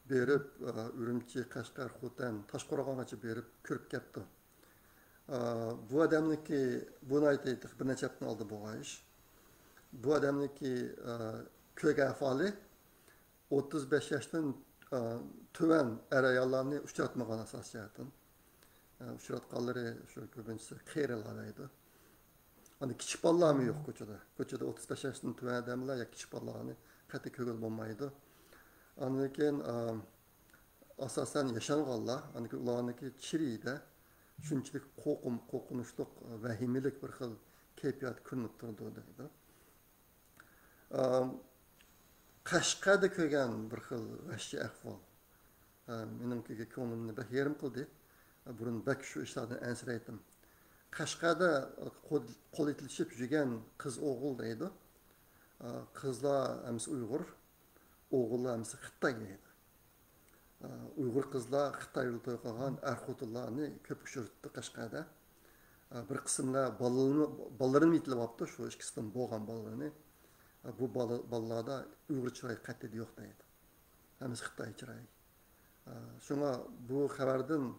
بېرىپ، ئە، ئۈرۈمچى، قەشقەر، خوتەن، تاشقورغانغىچە بېرىپ كۆرۈپ كەپتۇ. ئە، بۇ ئادەمنىڭكى، بۇ ناھايىتى بىر نەچچە ھەپتىنىڭ ئالدىدا بولغان ئىش. بۇ ئادەمنىڭكى، ئە، كۆرگەن ئەھۋالى، ئوتتۇز بەش ياشتىن، ئە، تۆۋەن ئەر-ئاياللارنى ئۇچراتمىغان ئاساسىي جەھەتتىن. ئە، ئۇچراتقانلىرى شۇ كۆپىنچىسى قېرىلار دەيدۇ. ئەنە كىچىك بالىلارمۇ يوق كوچىدا. كوچىدا ئوتتۇز بەش ياشتىن تۆۋەن ئادەملەر ياكى كىچىك بالىلارنى قەتئىي كۆرگىلى بولمايدۇ. ئاندىن كېيىن، ئە، ئاساسەن ياشانغانلار، ئاندىن كېيىن ئۇلارنىڭكى چىرىيىدە شۇنچىلىك قورقۇم-، قورقۇنچلۇق، ۋەھىمىلىك بىر خىل كەيپىيات كۆرۈنۈپ تۇرىدۇ دەيدۇ. ئام، قەشقەردە كۆرگەن بىر خىل ۋەھشىي ئەھۋال، ئام، مېنىڭكىگە كۆڭلۈمنى بەك يېرىم قىلدى. بۇرۇن بەك شۇ ئىشلاردىن ئەنسىرەيتتىم. قەشقەردە قول، قول ئېتىلىشىپ يۈرگەن قىز ئوغۇل دەيدۇ. ئا، قىزلار ھەممىسى ئۇيغۇر، ئوغۇللار ھەممىسى خىتاي دەيدۇ. ئۇيغۇر قىزلار خىتاي بىلەن توي قىلغان ئەر-خوتۇنلارنى كۆپ ئۇچرىتىپتۇ قەشقەردە. بىر قىسىملار بالىلىرىنى، بالىلىرىنى يېتىلىۋاپتۇ، شۇ ئىككىسىدىن بولغان بالىلىرىنى. بۇ بالا، بالىلاردا ئۇيغۇر چىرايى قەتئىي يوق دەيدۇ. ھەممىسى خىتاي چىرايى. شۇڭا بۇ خەۋەردىن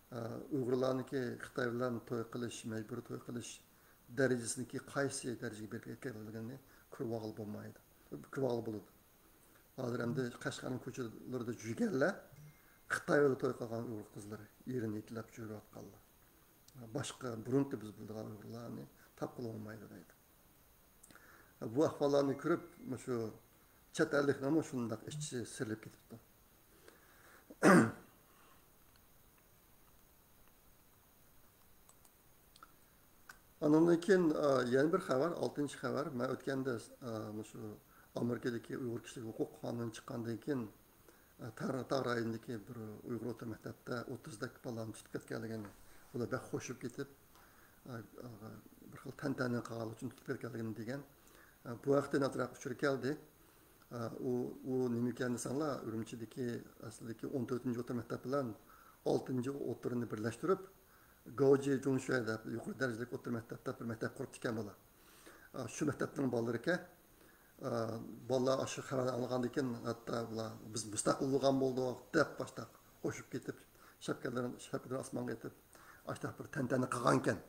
ئۇيغۇرلارنىڭكى خىتاي بىلەن توي قىلىش، مەجبۇرىي توي قىلىش دەرىجىسىنىڭكى قايسى دەرىجىگە بېرىپ يەتكەنلىكىنى كۆرۈۋالغىلى بولمايدۇ. كۆرۈۋالغىلى بولىدۇ. ھازىر ئەمدى قەشقەرنىڭ كوچىلىرىدا يۈرگەنلەر خىتاي بىلەن توي قىلغان ئۇيغۇر قىزلىرى، ئېرىنى يېتىلەپ يۈرۈۋاتقانلار. باشقا بۇرۇنقى بىز بىلىدىغان ئۇيغۇرلارنى تاپقىلى بولمايدۇ دەيدۇ. بۇ ئەھۋاللارنى كۆرۈپ، مۇشۇ چەت ئەللىكلەرمۇ شۇنداق ئىچى سىرىلىپ كېتىپتۇ. ئاندىن كېيىن، ئا، يەنە بىر خەۋەر، ئالتىنچى خەۋەر. مەن ئۆتكەندە، ئا، مۇشۇ ئامېرىكىدىكى ئۇيغۇر كىشىلىك ھوقۇق قانۇنى چىققاندىن كېيىن، ئا، تەڭرىتاغ رايونىدىكى بىر ئۇيغۇر ئوتتۇرا مەكتەپتە ئوتتۇزدەك بالىنى تۇتۇپ كەتكەنلىكىنى، ئۇلار بەك خوش بولۇپ كېتىپ، ئا، ئا، بىر خىل تەنتەنە قىلغانلىقى ئۈچۈن تۇتۇپ كەتكەنلىكىنى دېگەن. ئا، بۇ ھەقتە ئازراق ئۇچۇر كەلدى. ئا، ئۇ، ئۇ نېمە ئىكەن دېسەڭلار، ئۈرۈمچىدىكى ئەسلىدىكى ئون تۆتىنچى ئوتتۇرا مەكتەپ بىلەن ئالتىنچى ئوتتۇرىنى بىرلەشتۈرۈپ، گاۋجى جۇڭشۈە دەپ يۇقىرى دەرىجىلىك ئوتتۇرا مەكتەپ دەپ بىر مەكتەپ قۇرۇپتىكەن بۇلار. شۇ مەكتەپنىڭ بالىلىرىكەن. بالىلار ئاشۇ خەۋەرنى ئاڭلىغاندىن كېيىن، ھەتتا بۇلار، بىز مۇستەقىل بولغان بولدۇق دەپ، باشتا قوشۇپ كېتىپ، شەپكەللىرىنى، شەپكىلىرىنى ئاسمانغا ئېتىپ، ئاشۇنداق بىر تەنتەنە قىلغانىكەن.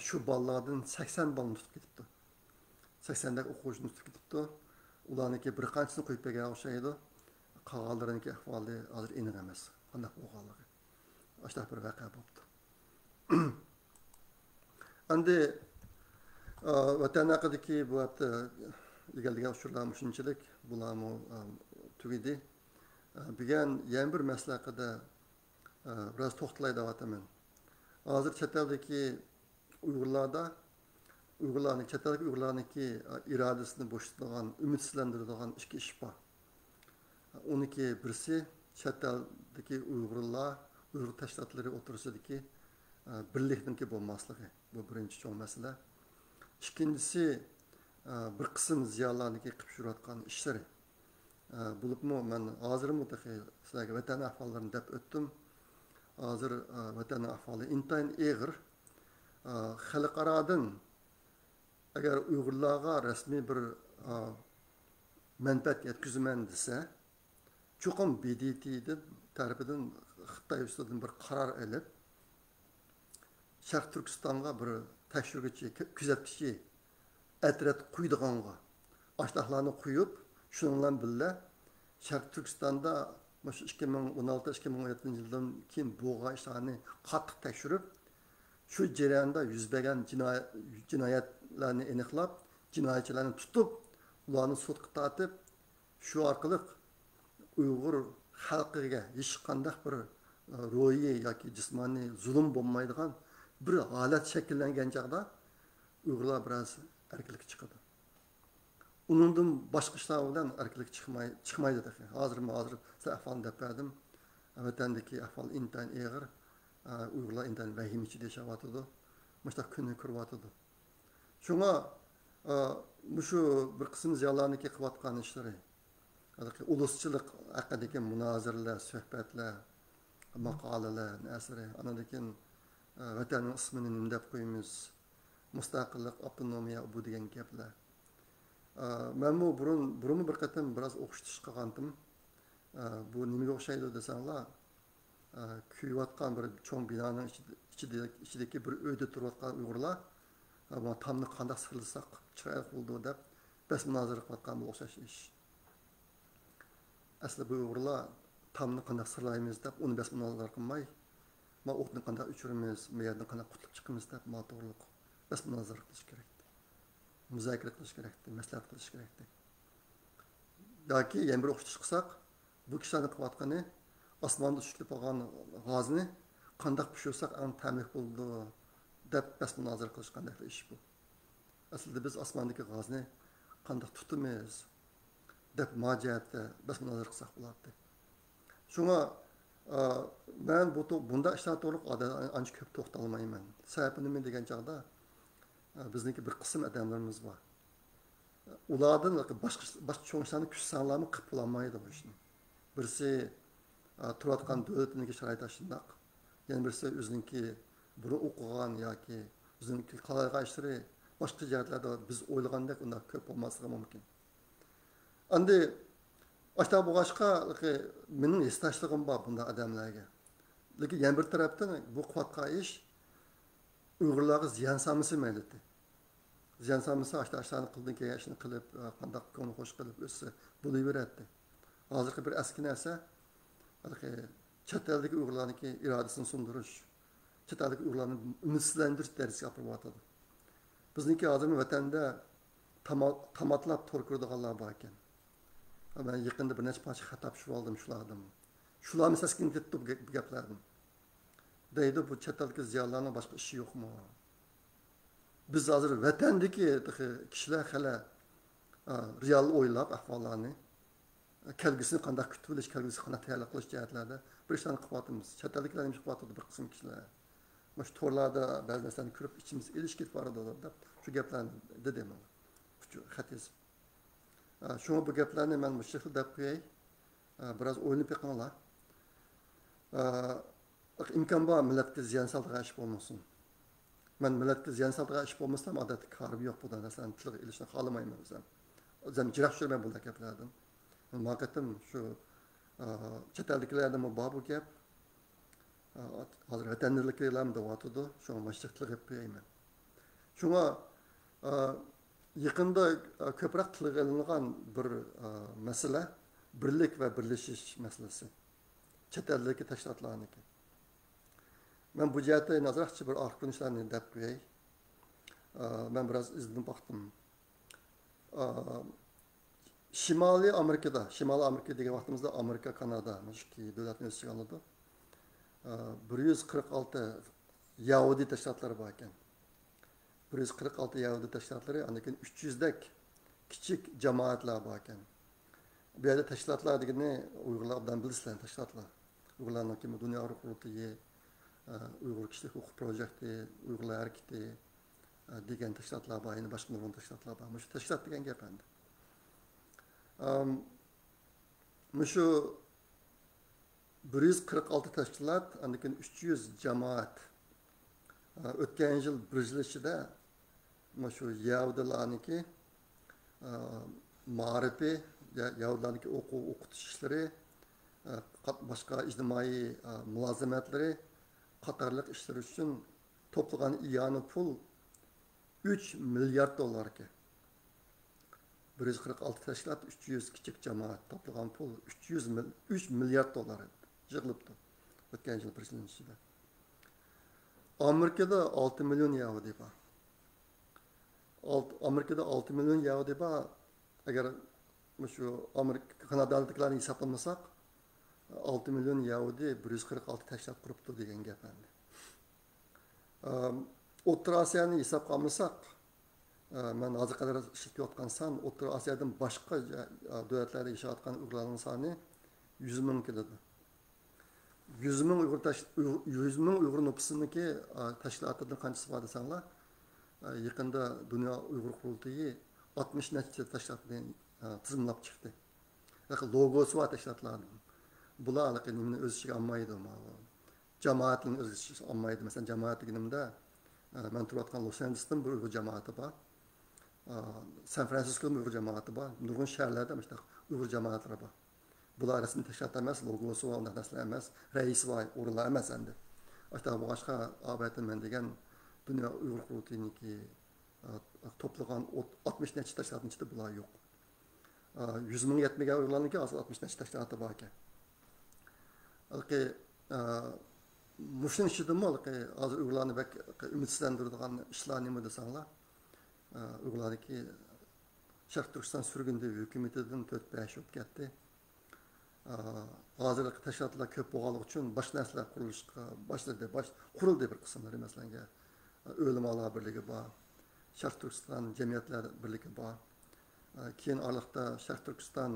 شۇ بالىلاردىن سەكسەن بالىنى تۇتۇپ كېتىپتۇ. سەكسەندەك ئوقۇغۇچىنى تۇتۇپ كېتىپتۇ. ئۇلارنىڭكى بىر قانچىسىنى قويۇپ بەرگەن ئوخشايدۇ. قالغانلىرىنىڭكى ئەھۋالى ھازىر ئېنىق ئەمەس، قانداق بولغانلىقى. ئاشۇنداق بىر ۋەقە بوپتۇ. ئەمدى، ئا، ۋەتەن ھەققىدىكى بۇ ھەپتە ئىگىلىگەن ئۇچۇرلار مۇشۇنچىلىك، بۇلارمۇ، ئا، تۈگىدى. ئا، بۈگۈن يەنە بىر مەسىلە ھەققىدە، ئا، بىراز توختىلاي دەۋاتىمەن. ھازىر چەت ئەلدىكى ئۇيغۇرلاردا، ئۇيغۇرلارنىڭ، چەت ئەلدىكى ئۇيغۇرلارنىڭكى، ئا، ئىرادىسىنى بوشىتىدىغان، ئۈمىدسىزلەندۈرىدىغان ئىككى ئىش بار. ئۇنىڭكى بىرسى، چەت ئەلدىكى ئۇيغۇرلار، ئۇيغۇر تەشكىلاتلىرى ئوتتۇرىسىدىكى، ئە، بىرلىكنىڭكى بولماسلىقى. بۇ بىرىنچى چوڭ مەسىلە. ئىككىنچىسى، ئە، بىر قىسىم زىيالىيلارنىڭكى قىلىپ يۈرۈۋاتقان ئىشلىرى. ئە، بولۇپمۇ مەن ھازىرمۇ تېخى سىلەرگە ۋەتەن ئەھۋاللىرىنى دەپ ئۆتتۈم. ھازىر، ئە، ۋەتەننىڭ ئەھۋالى ئىنتايىن ئېغىر. ئە، خەلقئارادىن ئەگەر ئۇيغۇرلارغا رەسمىي بىر، ئا، مەنپەئەت يەتكۈزىمەن دېسە، چوقۇم ب د ت دىن، تەرىپىدىن خىتاي ئۈستىدىن بىر قارار ئېلىپ، شەرقىي تۈركىستانغا بىر تەكشۈرگۈچى، كۆ-، كۆزەتكۈچى ئەترەت قويىدىغانغا، ئاشۇنداقلارنى قويۇپ، شۇنىڭ بىلەن بىللە، شەرقىي تۈركىستاندا مۇشۇ ئىككى مىڭ ئون ئالتە، ئىككى مىڭ ئون يەتتىنچى يىلدىن كېيىن بولغان ئىشلارنى قاتتىق تەكشۈرۈپ، شۇ جەرياندا يۈز بەرگەن جىناي-، جىنايەتلەرنى ئېنىقلاپ، جىنايەتچىلەرنى تۇتۇپ، ئۇلارنى سوتقا تارتىپ، شۇ ئارقىلىق ئۇيغۇر خەلقىگە ھېچقانداق بىر، ئە، روھىي ياكى جىسمانىي زۇلۇم بولمايدىغان بىر ھالەت شەكىللەنگەن چاغدا، ئۇيغۇرلار بىراز ئەركىنلىككە چىقىدۇ. ئۇنىڭدىن باشقا ئىشلار بىلەن ئەركىنلىك چىقماي، چىقمايدۇ تېخى. ھازىرمۇ ھازىر سىلەر ئەھۋالنى دەپ بەردىم. ۋەتەندىكى ئەھۋال ئىنتايىن ئېغىر. ئۇيغۇرلار ئىنتايىن ۋەھىمە ئىچىدە ياشاۋاتىدۇ. مۇشۇنداق كۈننى كۆرۈۋاتىدۇ. شۇڭا، مۇشۇ بىر قىسىم زىيالىيلارنىڭكى قىلىۋاتقان ئىشلىرى، ھېلىقى ئۇلۇسچىلىق ھەققىدىكى مۇنازىرىلەر، سۆھبەتلەر، ماقالىلەر، نەسىرى، ئاندىن كېيىن، ۋەتەننىڭ ئىسمىنى نېمە دەپ قويىمىز؟ مۇستەقىللىق، ئاپتونومىيە، بۇ دېگەن گەپلەر. ئە، مەنمۇ بۇرۇن، بۇرۇنمۇ بىر قېتىم بىراز ئوخشىتىش قىلغانتىم. ئە، بۇ نېمىگە ئوخشايدۇ دېسەڭلار، ئە، كۆيۈۋاتقان بىر چوڭ بىنانىڭ ئىچىدە، ئىچىدە، ئىچىدىكى بىر ئۆيدە تۇرۇۋاتقان ئۇيغۇرلار، ئە، بۇ تامنى قانداق سىرلىساق چىرايلىق بولىدۇ دەپ بەس مۇنازىرە قىلىۋاتقانغا ئوخشاش ئىش. ئەسلى بۇ ئۇيغۇرلار تامنى قانداق سىرلايمىز دەپ ئۇنى بەس مۇنازىرە قىلماي، ما ئوتنى قانداق ئۆچۈرىمىز، ما يەردىن قانداق قۇتۇلۇپ چىقىمىز دەپ ما توغرىلىق بەس مۇنازىرە قىلىش كېرەكتى. مۇزاكىرە قىلىش كېرەكتى، مەسلىھەت قىلىش كېرەكتى. ياكى يەنە بىر ئوخشىتىش قىلساق، بۇ كىشىلەرنىڭ قىلىۋاتقىنى ئاسماندا ئۇچۇپ كېلىپ قالغان غازنى قانداق پىشۇرساق ئەڭ تەملىك بولىدۇ دەپ بەس مۇنازىرە قىلىشقاندەك ئىش بۇ. ئەسلىدە بىز ئاسماندىكى غازنى قانداق تۇتىمىز دەپ ما جەھەتتە بەس مۇنازىرە قىلساق بولاتتى. شۇڭا، ئا، مەن بۇ تو-، بۇنداق ئىشلار توغرىلىق ئادەم ئانچە كۆپ توختالمايمەن. سەۋەبى نېمە دېگەن چاغدا، ئا، بىزنىڭكى بىر قىسىم ئادەملىرىمىز بار. ئۇلاردىن باشقا، باشقا چوڭ ئىشلارنى كۈتسەڭلارمۇ قىلىپ بولالمايدۇ بۇ ئىشنى. بىرسى، ئا، تۇرۇۋاتقان دۆلىتىنىڭكى شارائىتى ئاشۇنداق. يەنە بىرسى ئۆزىنىڭكى بۇرۇن ئوقۇغان ياكى ئۆزىنىڭكى قىلالايدىغان ئىشلىرى باشقا جەھەتلەردە بىز ئويلىغاندەك ئۇنداق كۆپ بولماسلىقى مۇمكىن. ئەمدى ئاشۇنداق بولغاچقا، مېنىڭ ھېسداشلىقىم بار بۇنداق ئادەملەرگە. لېكىن يەنە بىر تەرەپتىن بۇ قىلىۋاتقان ئىش ئۇيغۇرلارغا زىيان سالمىسا مەيلىتى. زىيان سالمىسا، ئاشتا ئاشتانى قىلدىن كەلگەن ئىشنى قىلىپ، قانداق كۆڭلى خوش قىلىپ ئۆتسە بولۇۋېرەتتى. ھازىرقى بىر ئەسكى نەرسە، ھېلىقى چەت ئەلدىكى ئۇيغۇرلارنىڭكى ئىرادىسىنى سۇندۇرۇش، چەت ئەلدىكى ئۇيغۇرلارنى ئۈمىدسىزلەندۈرۈش دەرىجىسىگە ئاپىرىۋاتىدۇ. بىزنىڭكى ھازىرمۇ ۋەتەندە تاما-، تاماتلاپ تور كۆرىدىغانلار بار ئىكەن. مەن يېقىندا بىر نەچچە پارچە خەت تاپشۇرۇپ ئالدىم شۇلاردىن. شۇلارمۇ سەسكىنىپ كېتىپتۇ بۇ گەپ-، بۇ گەپلەردىن. دەيدۇ، بۇ چەت ئەلدىكى زىيالىيلارنىڭ باشقا ئىشى يوقمۇ؟ بىز ھازىر ۋەتەندىكى تېخى كىشىلەر خېلى، ئا، رېئال ئويلاپ ئەھۋاللارنى، كەلگۈسىنى قانداق كۈتۈۋېلىش، كەلگۈسىگە قانداق تەييارلىق قىلىش جەھەتلەردە بىر ئىشلارنى قىلىۋاتىمىز. چەت ئەلدىكىلەر نېمە قىلىۋاتىدۇ، بىر قىسىم كىشىلەر مۇشۇ تورلاردا بەزى نەرسىلەرنى كۆرۈپ ئىچىمىز ئېلىشىپ كېتىۋاتىدۇ دەپ شۇ گەپلەرنى دېدى ماڭا. ئۇچۇر خەت يېزىپ. ئا، شۇڭا بۇ گەپلەرنى مەن مۇشۇ يەردە دەپ قوياي. ئا، بىراز ئويلىنىپ بېقىڭلار. ئا، ئىمكان بار مىللەتكە زىيان سالىدىغان ئىش بولمىسۇن. مەن مىللەتكە زىيان سالىدىغان ئىش بولمىسام، ئادەتتە كارىم يوق، بۇ نەرسىلەرنى تىلغا ئېلىشنى خالىمايمەن ئۆزۈم. ئۆزۈم يىراق يۈرمەي بۇنداق گەپلەردىن. ما قېتىم شۇ، ئا، چەت ئەلدىكىلەردىمۇ بار بۇ گەپ. ئا، ھازىر ۋەتەندىكىلەرمۇ دەۋاتىدۇ. شۇڭا مۇشۇنى تىلغا ئېلىپ قويايمەن. شۇڭا، ئا، يېقىندا، ئا، كۆپرەك تىلغا ئېلىنغان بىر، ئا، مەسىلە، بىرلىك ۋە بىرلىشىش مەسىلىسى. چەت ئەلدىكى تەشكىلاتلارنىڭكى. مەن بۇ جەھەتتە يەنە ئازراقچە بىر ئارقا كۆرۈنۈشلەرنى دەپ قوياي. ئا، مەن بىراز ئىزدىنىپ باقتىم. ئا، شىمالىي ئامېرىكىدا، شىمالىي ئامېرىكا دېگەن ۋاقتىمىزدا ئامېرىكا، كانادا، مۇشۇ ئىككى دۆلەتنى ئۆز ئىچىگە ئالىدۇ. ئا، بىر يۈز قىرىق ئالتە يەھۇدىي تەشكىلاتلىرى بار ئىكەن. بىر يۈز قىرىق ئالتە يەھۇدىي تەشكىلاتلىرى، ئاندىن كېيىن ئۈچ يۈزدەك كىچىك جامائەتلەر بار ئىكەن. بۇ يەردە تەشكىلاتلار دېگىنى ئۇيغۇرلار ئوبدان بىلىسىلەر، تەشكىلاتلار. ئۇيغۇرلارنىڭكى دۇنيا ئۇيغۇر قۇرۇلتىيى، ئۇيغۇر كىشىلىك ھوقۇق پروژېكتى، ئۇيغۇرلار ھەرىكىتى، دېگەن تەشكىلاتلار بار، يەنە باشقا نۇرغۇن تەشكىلاتلار بار. مۇشۇ تەشكىلات دېگەن گەپ ئەمدى. ئام، مۇشۇ بىر يۈز قىرىق ئالتە تەشكىلات، ئاندىن كېيىن ئۈچ يۈز جامائەت. ئا، ئۆتكەن يىل بىر يىل ئىچىدە مۇشۇ يەھۇدىيلارنىڭكى، ئا، مائارىپى، يە-، يەھۇدىيلارنىڭكى ئوقۇ-، ئوقۇتۇش ئىشلىرى، ئا، قات-، باشقا ئىجتىمائىي، ئا، مۇلازىمەتلىرى قاتارلىق ئىشلىرى ئۈچۈن توپلىغان ئىئانە پۇل ئۈچ مىليارد دوللار ئىكەن. بىر يۈز قىرىق ئالتە تەشكىلات، ئۈچ يۈز كىچىك جامائەت توپلىغان پۇل ئۈچ يۈز مىل-، ئۈچ مىليارد دوللار يىغىلىپتۇ ئۆتكەن يىل بىر يىلنىڭ ئىچىدە. ئامېرىكىدا ئالتە مىليون يەھۇدىي بار. ئالت-، ئامېرىكىدا ئالتە مىليون يەھۇدىي بار. ئەگەر مۇشۇ ئامېرىكا، كانادادىكىلەرنى ھېسابلىمىساق، ئالتە مىليون يەھۇدىي بىر يۈز قىرىق ئالتە تەشكىلات قۇرۇپتۇ دېگەن گەپ ئەمدى. ئام، ئوتتۇرا ئاسىيانى ھېسابقا ئالمىساق، ئە، مەن ھازىرغا قەدەر ئىشلىتىۋاتقان سان، ئوتتۇرا ئاسىيادىن باشقا، ئە، دۆلەتلەردە ياشاۋاتقان ئۇيغۇرلارنىڭ سانى يۈز مىڭ كېلىدۇ. يۈز مىڭ ئۇيغۇر تەش-، ئۇيغۇر، يۈز مىڭ ئۇيغۇر نوپۇسىنىڭكى، ئە، تەشكىلاتىدىن قانچىسى بار دېسەڭلار، ئە، يېقىندا دۇنيا ئۇيغۇر قۇرۇلتىيى ئاتمىش نەچچە تەشكىلاتنى، ئە، تىزىملاپ چىقتى. ھېلىقى لوگوسى بار تەشكىلاتلارنىڭ. بۇلار ھېلىقى نېمىنى ئۆز ئىچىگە ئالمايدۇ، ماۋۇ جامائەتنى ئۆز ئىچىگە ئالمايدۇ. مەسىلەن، جامائەت دېگىنىمدە، ئە، مەن تۇرۇۋاتقان لوس ئانژېلېستىمۇ بىر ئۇيغۇر جامائىتى بار. ئە، سان فرانسىسكودىمۇ ئۇيغۇر جامائىتى بار. نۇرغۇن شەھەرلەردە مۇشۇنداق ئۇيغۇر جامائەتلىرى بار. بۇلار رەسمىي تەشكىلات ئەمەس، لوگوسى بار، ئۇنداق نەرسىلەر ئەمەس، رەئىسى بار ئورۇنلار ئەمەس ئەمدى. ئاشۇنداق بولغاچقا، ئاۋەتتە مەن دېگەن دۇنيا ئۇيغۇر قۇرۇلتىيىنىڭكى، ئە، توپلىغان ئوت-، ئاتمىش نەچچە تەشكىلاتنىڭ ئىچىدە بۇلار يوق. ئا، يۈز مىڭ يەتمىگەن ئۇيغۇرلارنىڭكى ھازىر ئاتمىش نەچچە تەشكىلاتى بار ئىكەن. ھېلىقى، ئا، مۇشۇنىڭ ئىچىدىمۇ ھېلىقى ھازىر ئۇيغۇرلارنى بەك ئۈمىدسىزلەندۈرىدىغان ئىشلار نېمە دېسەڭلار، ئا، ئۇيغۇرلارنىڭكى شەرقىي تۈركىستان سۈرگۈندە ھۆكۈمىتىدىن تۆت بەش بولۇپ كەتتى. ئا، ھازىر تەشكىلاتلار كۆپ بولغانلىقى ئۈچۈن باشقا نەرسىلەر قۇرۇلۇشقا باشلىدى، باش-، قۇرۇلدى بىر قىسىملىرى، مەسىلەنگە، ئۆلىمالار بىرلىكى بار، شەرقىي تۈركىستان جەمئىيەتلەر بىرلىكى بار. ئا، كېيىن ئارىلىقتا شەرقىي تۈركىستان،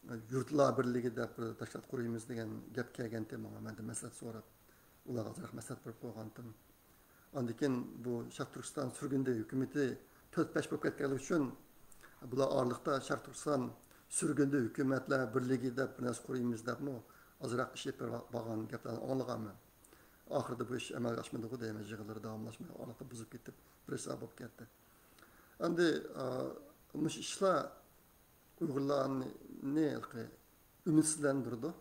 ئا، يۇرتلار بىرلىكى دەپ بىر تەشكىلات قۇرىمىز دېگەن گەپ كەلگەنتى ماڭا، مەندىن مەسلىھەت سوراپ، ئۇلارغا ئازراق مەسلىھەت بېرىپ قويغانتىم. ئاندىن كېيىن بۇ شەرقىي تۈركىستان سۈرگۈندە ھۆكۈمىتى تۆت بەش بولۇپ كەتكەنلىكى ئۈچۈن، بۇلار ئارىلىقتا شەرقىي تۈركىستان سۈرگۈندە ھۆكۈمەتلەر بىرلىكى دەپ بىر نەرسە قۇرىمىز دەپمۇ ئازراق ئىش ئېلىپ بارغان گەپلەرنى ئاڭلىغانمەن. ئاخىرىدا بۇ ئىش ئەمەلگە ئاشمىدىغۇ دەيمەن، يىغىنلىرى داۋاملاشماي، ئارىلىقتا بۇزۇپ كېتىپ، بىر ھېساب بولۇپ كەتتى. ئەمدى، ئا، مۇشۇ ئىشلار ئۇيغۇرلارنى ھېلىقى ئۈمىدسىزلەندۈرىدۇ.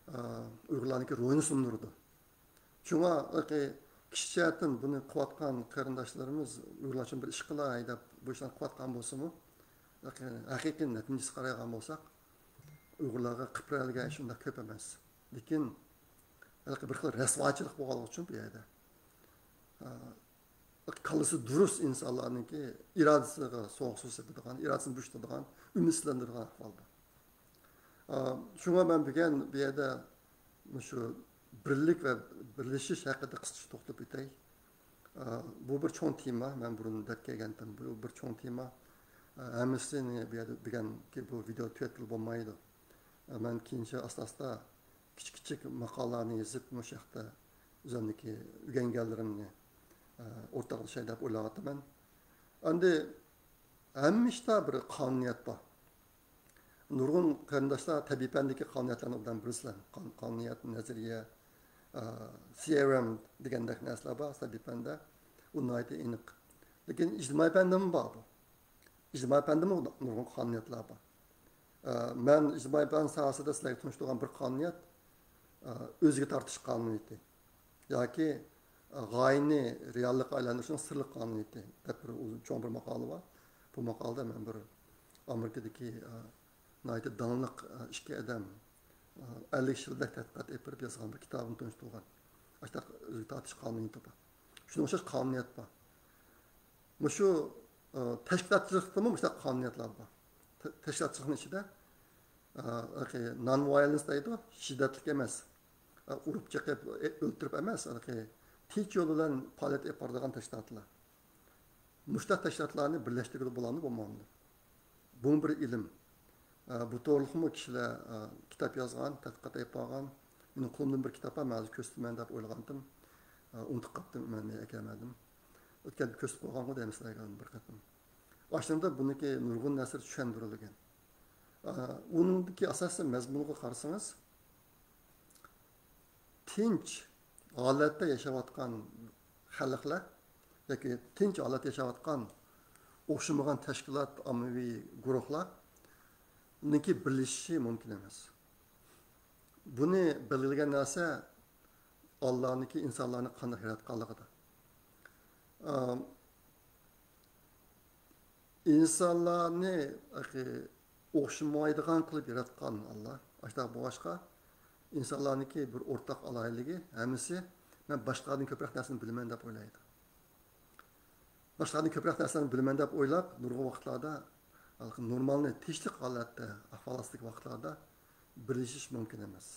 ئا، ئۇيغۇرلارنىڭكى روھىنى سۇندۇرىدۇ. شۇڭا ھېلىقى كىشى جەھەتتىن بۇنى قىلىۋاتقان قېرىنداشلىرىمىز ئۇيغۇرلار ئۈچۈن بىر ئىش قىلاي دەپ بۇ ئىشلارنى قىلىۋاتقان بولسىمۇ، ھېلىقى ھەقىقىي نەتىجىسىگە قارايدىغان بولساق، ئۇيغۇرلارغا قىپرەلگەن شۇنداق كۆپ ئەمەس. لېكىن ھېلىقى بىر خىل رەسۋاچىلىق بولغانلىقى ئۈچۈن بۇ يەردە، ئا، كاللىسى دۇرۇس ئىنسانلارنىڭكى ئىرادىسىغا سوغۇق سۇ سېپىدىغان، ئىرادىسىنى بوشىتىدىغان، ئۈمىدسىزلەندۈرىدىغان ئەھۋالدا. ئا، شۇڭا مەن بۈگۈن بۇ يەردە مۇشۇ بىرلىك ۋە بىرلىشىش ھەققىدە قىسقىچە توختىلىپ ئۆتەي. ئا، بۇ بىر چوڭ تېما، مەن بۇرۇن دەپ كەلگەنتىم، بۇ بىر چوڭ تېما. ئا، ھەممىسىنى بۇ يەردە بۈگۈنكى بۇ ۋىدېو تۈگەتكىلى بولمايدۇ. ئا، مەن كېيىنچە ئاستا-ئاستا كىچىك-كىچىك ماقالىلەرنى يېزىپ، مۇشۇ ھەقتە ئۆزۈمنىڭكى ئۆگەنگەنلىرىمنى، ئە، ئورتاقلىشاي دەپ ئويلاۋاتىمەن. ئەمدى ھەممە ئىشتا بىر قانۇنىيەت بار. نۇرغۇن قېرىنداشلار تەبىئىي پەندىكى قانۇنىيەتلەرنى ئوبدان بىلىسىلەر. قان-، قانۇنىيەت، نەزەرىيە، سي ئار ئېم دېگەندەك نەرسىلەر بار، سەبىي پەندە. ئۇ ناھايىتى ئېنىق. لېكىن ئىجتىمائىي پەندىمۇ بار بۇ. ئىجتىمائىي پەندىمۇ نۇرغۇن قانۇنىيەتلەر بار. ئە، مەن ئىجتىمائىي پەن ساھەسىدە سىلەرگە تونۇشتۇرغان بىر قانۇنىيەت، ئە، ئۆزىگە تارتىش قانۇنىيىتى ياكى، ئە، غايىنى رېئاللىققا ئايلاندۇرۇشنىڭ سىرلىق قانۇنىيىتى دەپ بىر ئۇزۇن، چوڭ بىر ماقالە بار. بۇ ماقالىدە مەن بىر ئامېرىكىدىكى، ئە، ناھايىتى داڭلىق، ئە، ئىككى ئادەم، ئە، ئەللىك يىلدەك تەتقىقات ئېلىپ بېرىپ يازغان بىر كىتابىنى تونۇشتۇرغان. ئاشۇنداق ئۆزىگە تارتىش قانۇنىيىتى بار. شۇنىڭغا ئوخشاش قانۇنىيەت بار. مۇشۇ، ئە، تەشكىلاتچىلىقتىمۇ مۇشۇنداق قانۇنىيەتلەر بار. تە-، تەشكىلاتچىلىقنىڭ ئىچىدە، ئە، نان ۋايلېنس دەيدۇ، شىددەتلىك ئەمەس. ئە، ئۇرۇپ چېقىپ، ئە، ئۆلتۈرۈپ ئەمەس، ھېلىقى تىنچ يول بىلەن پائالىيەت ئېلىپ بارىدىغان تەشكىلاتلار. مۇشۇنداق تەشكىلاتلارنى بىرلەشتۈرگىلى بولامدۇ، بولمامدۇ؟ بۇمۇ بىر ئىلىم. ئە، بۇ توغرىلىقمۇ كىشىلەر، ئە، كىتاب يازغان، تەتقىقات ئېلىپ بارغان. مېنىڭ قولۇمدىن بىر كىتاب بار، مەن ھازىر كۆرسىتىمەن دەپ ئويلىغانتىم. ئە، ئۇنتۇپ قاپتىم، مەن ئەكەلمەدىم. ئۆتكەندە كۆرسىتىپ قويغانغۇ دەيمەن سىلەرگە بىر قېتىم. ئاشۇنىڭدا بۇنىڭكى نۇرغۇن نەرسىلەر چۈشەندۈرۈلگەن. ئە، ئۇنىڭدىكى ئاساسىي مەزمۇنغا قارىسىڭىز، تىنچ ھالەتتە ياشاۋاتقان خەلقلەر ياكى تىنچ ھالەتتە ياشاۋاتقان ئوخشىمىغان تەشكىلات، ئاممىۋى گۇرۇھلارنىڭكى بىرلىشىشى مۇمكىن ئەمەس. بۇنى بەلگىلىگەن نەرسە ئاللانىڭكى ئىنسانلارنى قانداق ياراتقانلىقىدا. ئىنسانلارنى ئوخشىمايدىغان قىلىپ ياراتقان ئاللا. ئاشۇنداق بولغاچقا، ئىنسانلارنىڭكى بىر ئورتاق ئالاھىدىلىكى، ھەممىسى مەن باشقىلاردىن كۆپرەك نەرسىنى بىلىمەن دەپ ئويلايدۇ. باشقىلاردىن كۆپرەك نەرسىلەرنى بىلىمەن دەپ ئويلاپ، نۇرغۇن ۋاقىتلاردا نورمالنى، تىنچلىق ھالەتتە، ئەھۋال ئاستىدىكى ۋاقىتلاردا بىرلىشىش مۇمكىن ئەمەس.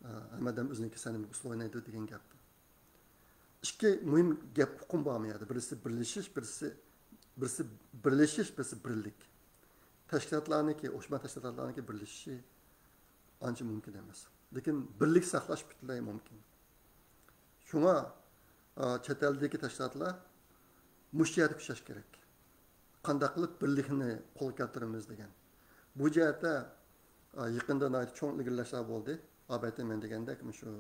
ئە، ھەممە ئادەم ئۆزىنىڭكى سەنىمىگە ئۇسسۇل ئوينايدۇ دېگەن گەپ. ئىككى مۇھىم گەپ، ئۇقۇم بار بۇ يەردە. بىرسى بىرلىشىش، بىرسى، بىرسى بىرلىشىش، بىرسى بىرلىك. تەشكىلاتلارنىڭكى، ئوخشىمىغان تەشكىلاتلارنىڭكى بىرلىشىشى ئانچە مۇمكىن ئەمەس. لېكىن بىرلىك ساقلاش پۈتۈنلەي مۇمكىن. شۇڭا، ئا، چەت ئەلدىكى تەشكىلاتلار مۇشۇ يەردە كۈچەش كېرەك. قانداق قىلىپ بىرلىكنى قولغا كەلتۈرىمىز دېگەن. بۇ جەھەتتە، ئا، يېقىندا ناھايىتى چوڭ ئىلگىرىلەشلەر بولدى. ئابەيتە مەن دېگەندەك، مۇشۇ،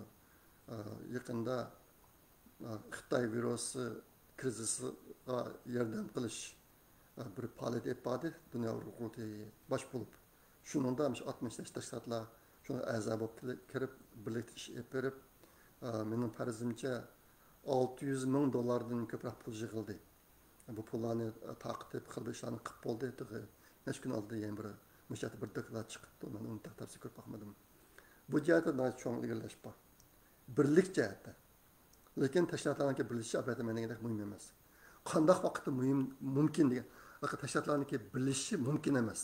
ئا، يېقىندا، ئا، خىتاي ۋىرۇسى كرىزىسىغا ياردەم قىلىش، ئا، بىر پائالىيەت ئېلىپ باردى. دۇنيا ئۇيغۇر قۇرۇلتىيى باش بولۇپ. شۇنىڭدا مۇشۇ ئاتمىش نەچچە تەشكىلاتلار شۇنىڭغا ئەزا بولۇپ كېلىپ، كىرىپ، بىرلىكتە ئىش ئېلىپ بېرىپ، ئا، مېنىڭ پەرىزىمچە، ئالتە يۈز مىڭ دوللاردىن كۆپرەك پۇل يىغىلدى. بۇ پۇللارنى تارقىتىپ، خېلى بىر ئىشلارنى قىلىپ بولدى. تېخى نەچچە كۈن ئالدىدا يەنە بىر مۇشۇ يەردە بىر دوكلات چىقىپتۇ. مەن ئۇنى تەپسىلىي كۆرۈپ باقمىدىم. بۇ جەھەتتە ناھايىتى چوڭ ئىلگىرىلەش بار. بىرلىك جەھەتتە. لېكىن تەشكىلاتلارنىڭكى بىرلىشىشى، ئەلۋەتتە، مەن دېگەندەك مۇھىم ئەمەس. قانداق ۋاقىتتا مۇھىم، مۇمكىن دېگەن، تەشكىلاتلارنىڭكى بىرلىشىشى مۇمكىن ئەمەس.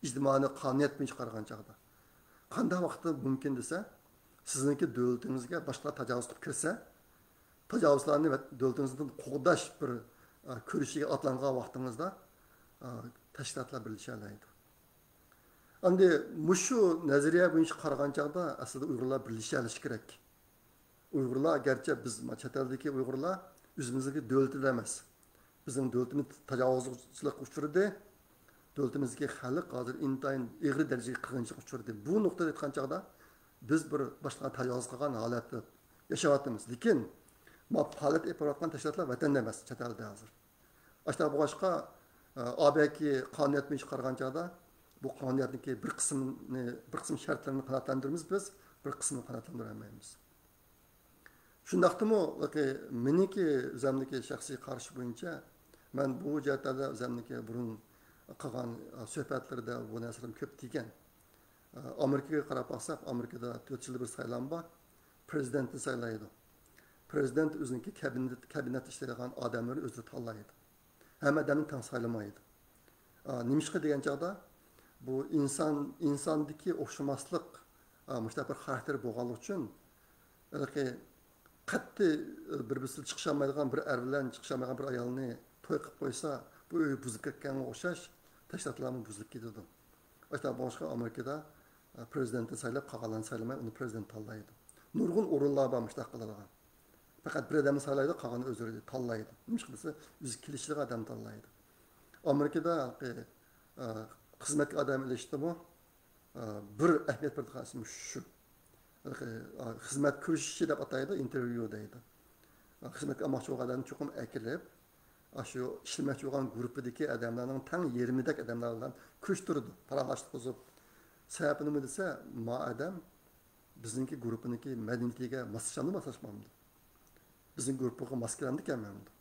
ئىجتىمائىي قانۇنىيەت بويىچە قارىغان چاغدا. قانداق ۋاقىتتا مۇمكىن دېسە، سىزنىڭكى دۆلىتىڭىزگە باشقىلار تاجاۋۇز قىلىپ كىرسە، تاجاۋۇزلارنى ۋە دۆلىتىڭىزدىن قوغداش بىر، ئا، كۈرىشىگە ئاتلانغان ۋاقتىڭىزدا، ئا، تەشكىلاتلار بىرلىشەلەيدۇ. ئەمدى مۇشۇ نەزەرىيە بويىچە قارىغان چاغدا ئەسلىدە ئۇيغۇرلار بىرلىشەلىشى كېرەك. ئۇيغۇرلار، گەرچە بىز، ما، چەت ئەلدىكى ئۇيغۇرلار ئۆزىمىزنىڭكى دۆلىتىدە ئەمەس. بىزنىڭ دۆلىتىمىز تاجاۋۇزچىلىققا ئۇچرىدى. دۆلىتىمىزدىكى خەلق ھازىر ئىنتايىن ئېغىر دەرىجىدە قىرغىنچىلىققا ئۇچرىدى. بۇ نۇقتىدا ئېيتقان چاغدا بىز بىر باشقىلارغا تاجاۋۇز قىلغان ھالەتتە ياشاۋاتىمىز. لېكىن، ما، پائالىيەت ئېلىپ بارىۋاتقان تەشكىلاتلار ۋەتەندە ئەمەس، چەت ئەلدە ھازىر. ئاشۇنداق بولغاچقا، ئا، ئابەكى قانۇنىيەت بويىچە قارىغان چاغدا، بۇ قانۇنىيەتنىڭكى بىر قىسمىنى، بىر قىسىم شەرتلىرىنى قانائەتلەندۈرىمىز بىز، بىر قىسمىنى قانائەتلەندۈرەلمەيمىز. شۇنداقتىمۇ، مېنىڭكى ئۆزەمنىڭكى شەخسىي قارىشى بويىچە، مەن بۇ جەھەتلەردە ئۆزەمنىڭكى بۇرۇن قىلغان، ئا، سۆھبەتلىرىدە بۇ نەرسىلەرنى كۆپ دېگەن. ئامېرىكىغا قاراپ باقساق، ئامېرىكىدا تۆت يىلدا بىر سايلام بار. پرېزىدېنتنى سايلايدۇ. پرېزىدېنت ئۆزىنىڭكى كابىنېت، كابىنېتتا ئىشلەيدىغان ئادەملىرىنى ئۆزى تاللايدۇ. ھەممە ئادەمنى تەڭ سايلىمايدۇ. ئا، نېمىشقا دېگەن چاغدا، بۇ ئىنسان، ئىنساندىكى ئوخشىماسلىق، ئا، مۇشۇنداق بىر خاراكتېر بولغانلىقى ئۈچۈن، ھېلىقى قەتئىي بىر-بىرسىدىن چىقىشالمايدىغان بىر ئەر بىلەن چىقىشالمايدىغان بىر ئايالنى توي قىلىپ قويسا، بۇ ئۆي بۇزۇلۇپ كەتكەنگە ئوخشاش، تەشكىلاتلارمۇ بۇزۇلۇپ كېتىدۇ. ئاشۇنداق بولغاچقا ئامېرىكىدا، ئە، پرېزىدېنتنى سايلاپ، قالغانلارنى سايلىماي، ئۇنى پرېزىدېنت تاللايدۇ. نۇرغۇن ئورۇنلار بار مۇشۇنداق قىلىدىغان. پەقەت بىر ئادەمنى سايلايدۇ، قالغاننى ئۆزلىرى تاللايدۇ. نېمىشقا دېسە، ئۆزىگە كېلىشلىك ئادەمنى تاللايدۇ. ئامېرىكىدا، ئە، خىزمەتكە ئادەم ئېلىشتىمۇ، ئە، بىر ئەھمىيەت بېرىدىغان ئىش شۇ. خىزمەت كۆرۈشۈشى دەپ ئاتايدۇ، ئىنتېرۋيۇ دەيدۇ. خىزمەتكە ئالماقچى بولغان ئادەمنى چوقۇم ئەكېلىپ، شۇ ئىشلىمەكچى بولغان گۇرۇپپىدىكى ئادەملەرنىڭ تەڭ يېرىمىدەك ئادەملەر بىلەن كۆرۈشتۈرىدۇ، پاراڭلاشتۇرغۇزۇپ. سەۋەبى نېمە دېسە، ما ئادەم بىزنىڭكى گۇرۇپپىنىڭكى مەدەنىيىتىگە ماسلىشامدۇ، ماسلاشمامدۇ؟ بىزنىڭ گۇرۇپپىغا ماس كېلەمدۇ، كەلمەمدۇ؟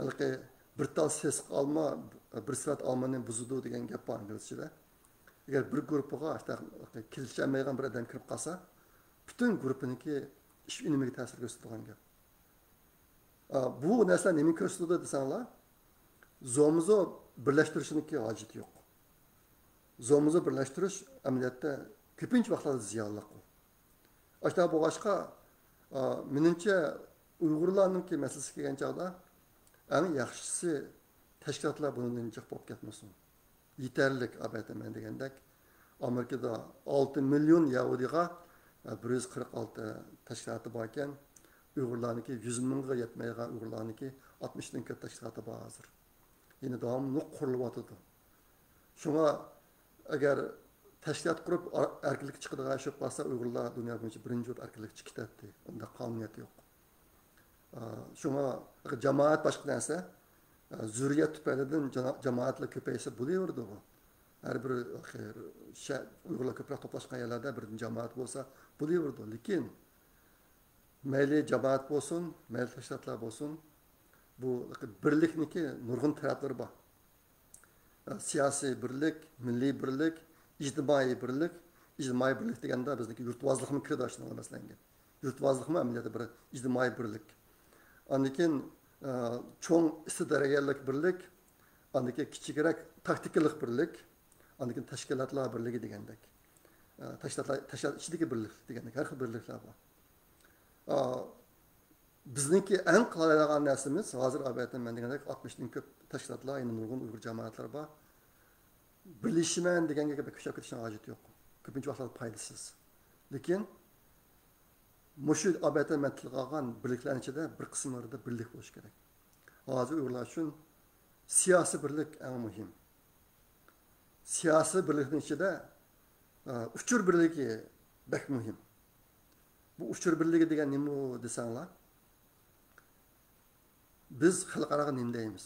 ھېلىقى بىر تال سېسىق ئالما بىر سېۋەت ئالمىنى بۇزىدۇ دېگەن گەپ بار ئىنگلىزچىدە. ئەگەر بىر گۇرۇپپىغا كېلىشەلمەيدىغان بىر ئادەم كىرىپ قالسا، پۈتۈن گۇرۇپپىنىڭكى ئىش ئۈنۈمىگە تەسىر كۆرسىتىدىغان گەپ. ئا، بۇ نەرسىلەر نېمىنى كۆرسىتىدۇ دېسەڭلار، زومىزو بىرلەشتۈرۈشنىڭكى ھاجىتى يوق. زومىزو بىرلەشتۈرۈش ئەمەلىيەتتە كۆپىنچە ۋاقىتلاردا زىيانلىق ئۇ. ئاشۇنداق بولغاچقا، ئا، مېنىڭچە ئۇيغۇرلارنىڭكى مەسىلىسى كەلگەن چاغدا ئەڭ ياخشىسى تەشكىلاتلار بۇنىڭدىن جىق بولۇپ كەتمىسۇن. يېتەرلىك، ئەلۋەتتە، مەن دېگەندەك، ئامېرىكىدا ئالتە مىليون يەھۇدىيغا، ئە، بىر يۈز قىرىق ئالتە تەشكىلاتى باركەن، ئۇيغۇرلارنىڭكى يۈز مىڭغا يەتمەيدىغان، ئۇيغۇرلارنىڭكى ئاتمىشتىن كۆپ تەشكىلاتى بار ھازىر. يەنە داۋاملىق قۇرۇلۇۋاتىدۇ. شۇڭا ئەگەر تەشكىلات قۇرۇپ ئەر-، ئەركىنلىككە چىقىدىغان ئىش بولۇپ قالسا، ئۇيغۇرلار دۇنيا بويىچە بىرىنچى بولۇپ ئەركىنلىككە چىقىپ كېتەتتى. ئۇنداق قانۇنىيەت يوق. ئا، شۇڭا جامائەت باشقا نەرسە. ئا، زۆرۈرىيەت تۈپەيلىدىن جانا-، جامائەتلەر كۆپەيسە بولۇۋېرىدىغۇ. ھەر بىر، ئاخىر، شە-، ئۇيغۇرلار كۆپرەك توپلاشقان يەرلەردە بىردىن جامائەت بولسا بولۇۋېرىدۇ. لېكىن مەيلى جامائەت بولسۇن، مەيلى تەشكىلاتلار بولسۇن، بۇ بىرلىكنىڭكى نۇرغۇن تەرەپلىرى بار. سىياسىي بىرلىك، مىللىي بىرلىك، ئىجتىمائىي بىرلىك. ئىجتىمائىي بىرلىك دېگەندە بىزنىڭكى يۇرتۋازلىقمۇ كىرىدۇ ئاشۇنىڭغا، مەسىلەن. يۇرتۋازلىقمۇ ئەمەلىيەتتە بىر ئىجتىمائىي بىرلىك. ئاندىن كېيىن، ئە، چوڭ ئىستراتېگىيەلىك بىرلىك، ئاندىن كېيىن كىچىكرەك تاكتىكىلىق بىرلىك، ئاندىن كېيىن تەشكىلاتلار بىرلىكى دېگەندەك. ئە، تەشكىلاتلار، تەشكىلات ئىچىدىكى بىرلىك دېگەندەك، ھەر خىل بىرلىكلەر بار. ئا، بىزنىڭكى ئەڭ قىلالايدىغان نەرسىمىز، ھازىر ئەلۋەتتە مەن دېگەندەك ئاتمىشتىن كۆپ تەشكىلاتلار، يەنە نۇرغۇن ئۇيغۇر جامائەتلىرى بار. بىرلىشىمەن دېگەن گەپكە بەك كۈچەپ كېتىشنىڭ ھاجىتى يوق. كۆپىنچە ۋاقىتلاردا پايدىسىز. لېكىن مۇشۇ ئەلۋەتتە مەن تىلغا ئالغان بىرلىكلەرنىڭ ئىچىدە بىر قىسىملىرىدا بىرلىك بولۇشى كېرەك. ھازىر ئۇيغۇرلار ئۈچۈن سىياسىي بىرلىك ئەڭ مۇھىم. سىياسىي بىرلىكنىڭ ئىچىدە، ئە، ئۇچۇر بىرلىكى بەك مۇھىم. بۇ ئۇچۇر بىرلىكى دېگەن نېمە دېسەڭلار، بىز خەلقئاراغا نېمە دەيمىز؟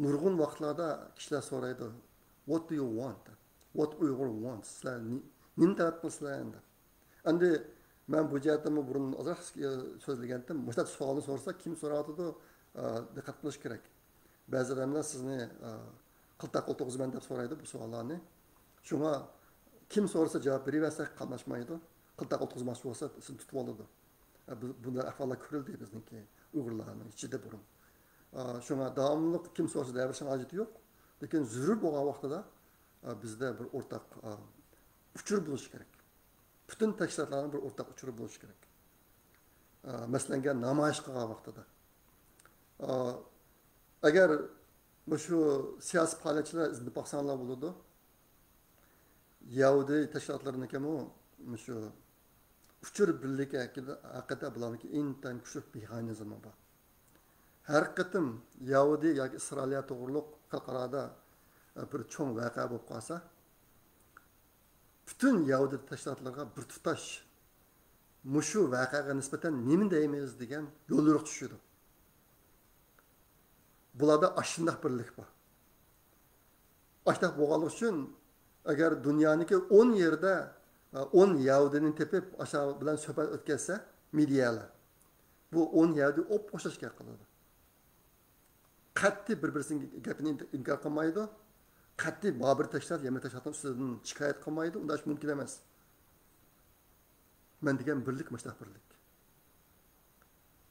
نۇرغۇن ۋاقىتلاردا كىشىلەر سورايدۇ، "What do you want? What Uyghur wants?" سىلەر نى-، نېمە تەلەپ قىلىسىلەر ئەمدى؟ ئەمدى مەن بۇ جەھەتتىمۇ بۇرۇن ئازراق سۆزلىگەنتىم. مۇشۇنداق سوئالنى سورىسا، كىم سوراۋاتىدۇ؟ ئا، دىققەت قىلىش كېرەك. بەزى ئادەملەر سىزنى، ئا، قىلتاق ئولتۇرغۇزىمەن دەپ سورايدۇ بۇ سوئاللارنى. شۇڭا كىم سورىسا جاۋاب بېرىۋەرسەك قاملاشمايدۇ. قىلتاق ئولتۇرغۇزماقچى بولسا سىزنى تۇتۇۋالىدۇ. ئا، بۇ-، بۇنداق ئەھۋاللار كۆرۈلدى بىزنىڭكى ئۇيغۇرلارنىڭ ئىچىدە بۇرۇن. ئا، شۇڭا داۋاملىق كىم سورىسا دەۋېرىشنىڭ ھاجىتى يوق. لېكىن زۆرۈر بولغان ۋاقتىدا، ئا، بىزدە بىر ئورتاق، ئا، ئۇچۇر بولۇشى كېرەك. پۈتۈن تەشكىلاتلارنىڭ بىر ئورتاق ئۇچۇرى بولۇشى كېرەك. ئە، مەسىلەن، نامايىش قىلغان ۋاقتىدا. ئە، ئەگەر مۇشۇ سىياسىي پائالىيەتچىلەر ئىزدىنىپ باقساڭلار بولىدۇ. يەھۇدىي تەشكىلاتلىرىنىڭكىمۇ مۇشۇ ئۇچۇر بىرلىكى ھەققىدە، ھەققىدە بۇلارنىڭكى ئىنتايىن كۈچلۈك مېخانىزمى بار. ھەر قېتىم يەھۇدىي ياكى ئىسرائىلىيە توغرۇلۇق خەلقئارادا، ئە، بىر چوڭ ۋەقە بولۇپ قالسا، پۈتۈن يەھۇدىي تەشكىلاتلىرىغا بىر تۇتاش مۇشۇ ۋەقەگە نىسبەتەن نېمە دەيمىز دېگەن يوليورۇق چۈشىدۇ. بۇلاردا ئاشۇنداق بىرلىك بار. ئاشۇنداق بولغانلىقى ئۈچۈن، ئەگەر دۇنيانىڭكى ئون يېرىدە، ئون يەھۇدىينى تېپىپ، ئاشۇ بىلەن سۆھبەت ئۆتكۈزسە، مېدىيەلەر، بۇ ئون يەھۇدىي ئوپئوخشاش گەپ قىلىدۇ. قەتئىي بىر-بىرسىنىڭ گەپىنى ئىنكار قىلمايدۇ. قەتئىي بابىر تەشكىلات يەمەن تەشكىلاتىنىڭ ئۈستىدىن شىكايەت قىلمايدۇ. ئۇنداق ئىش مۇمكىن ئەمەس. مەن دېگەن بىرلىك مۇشۇنداق بىرلىك.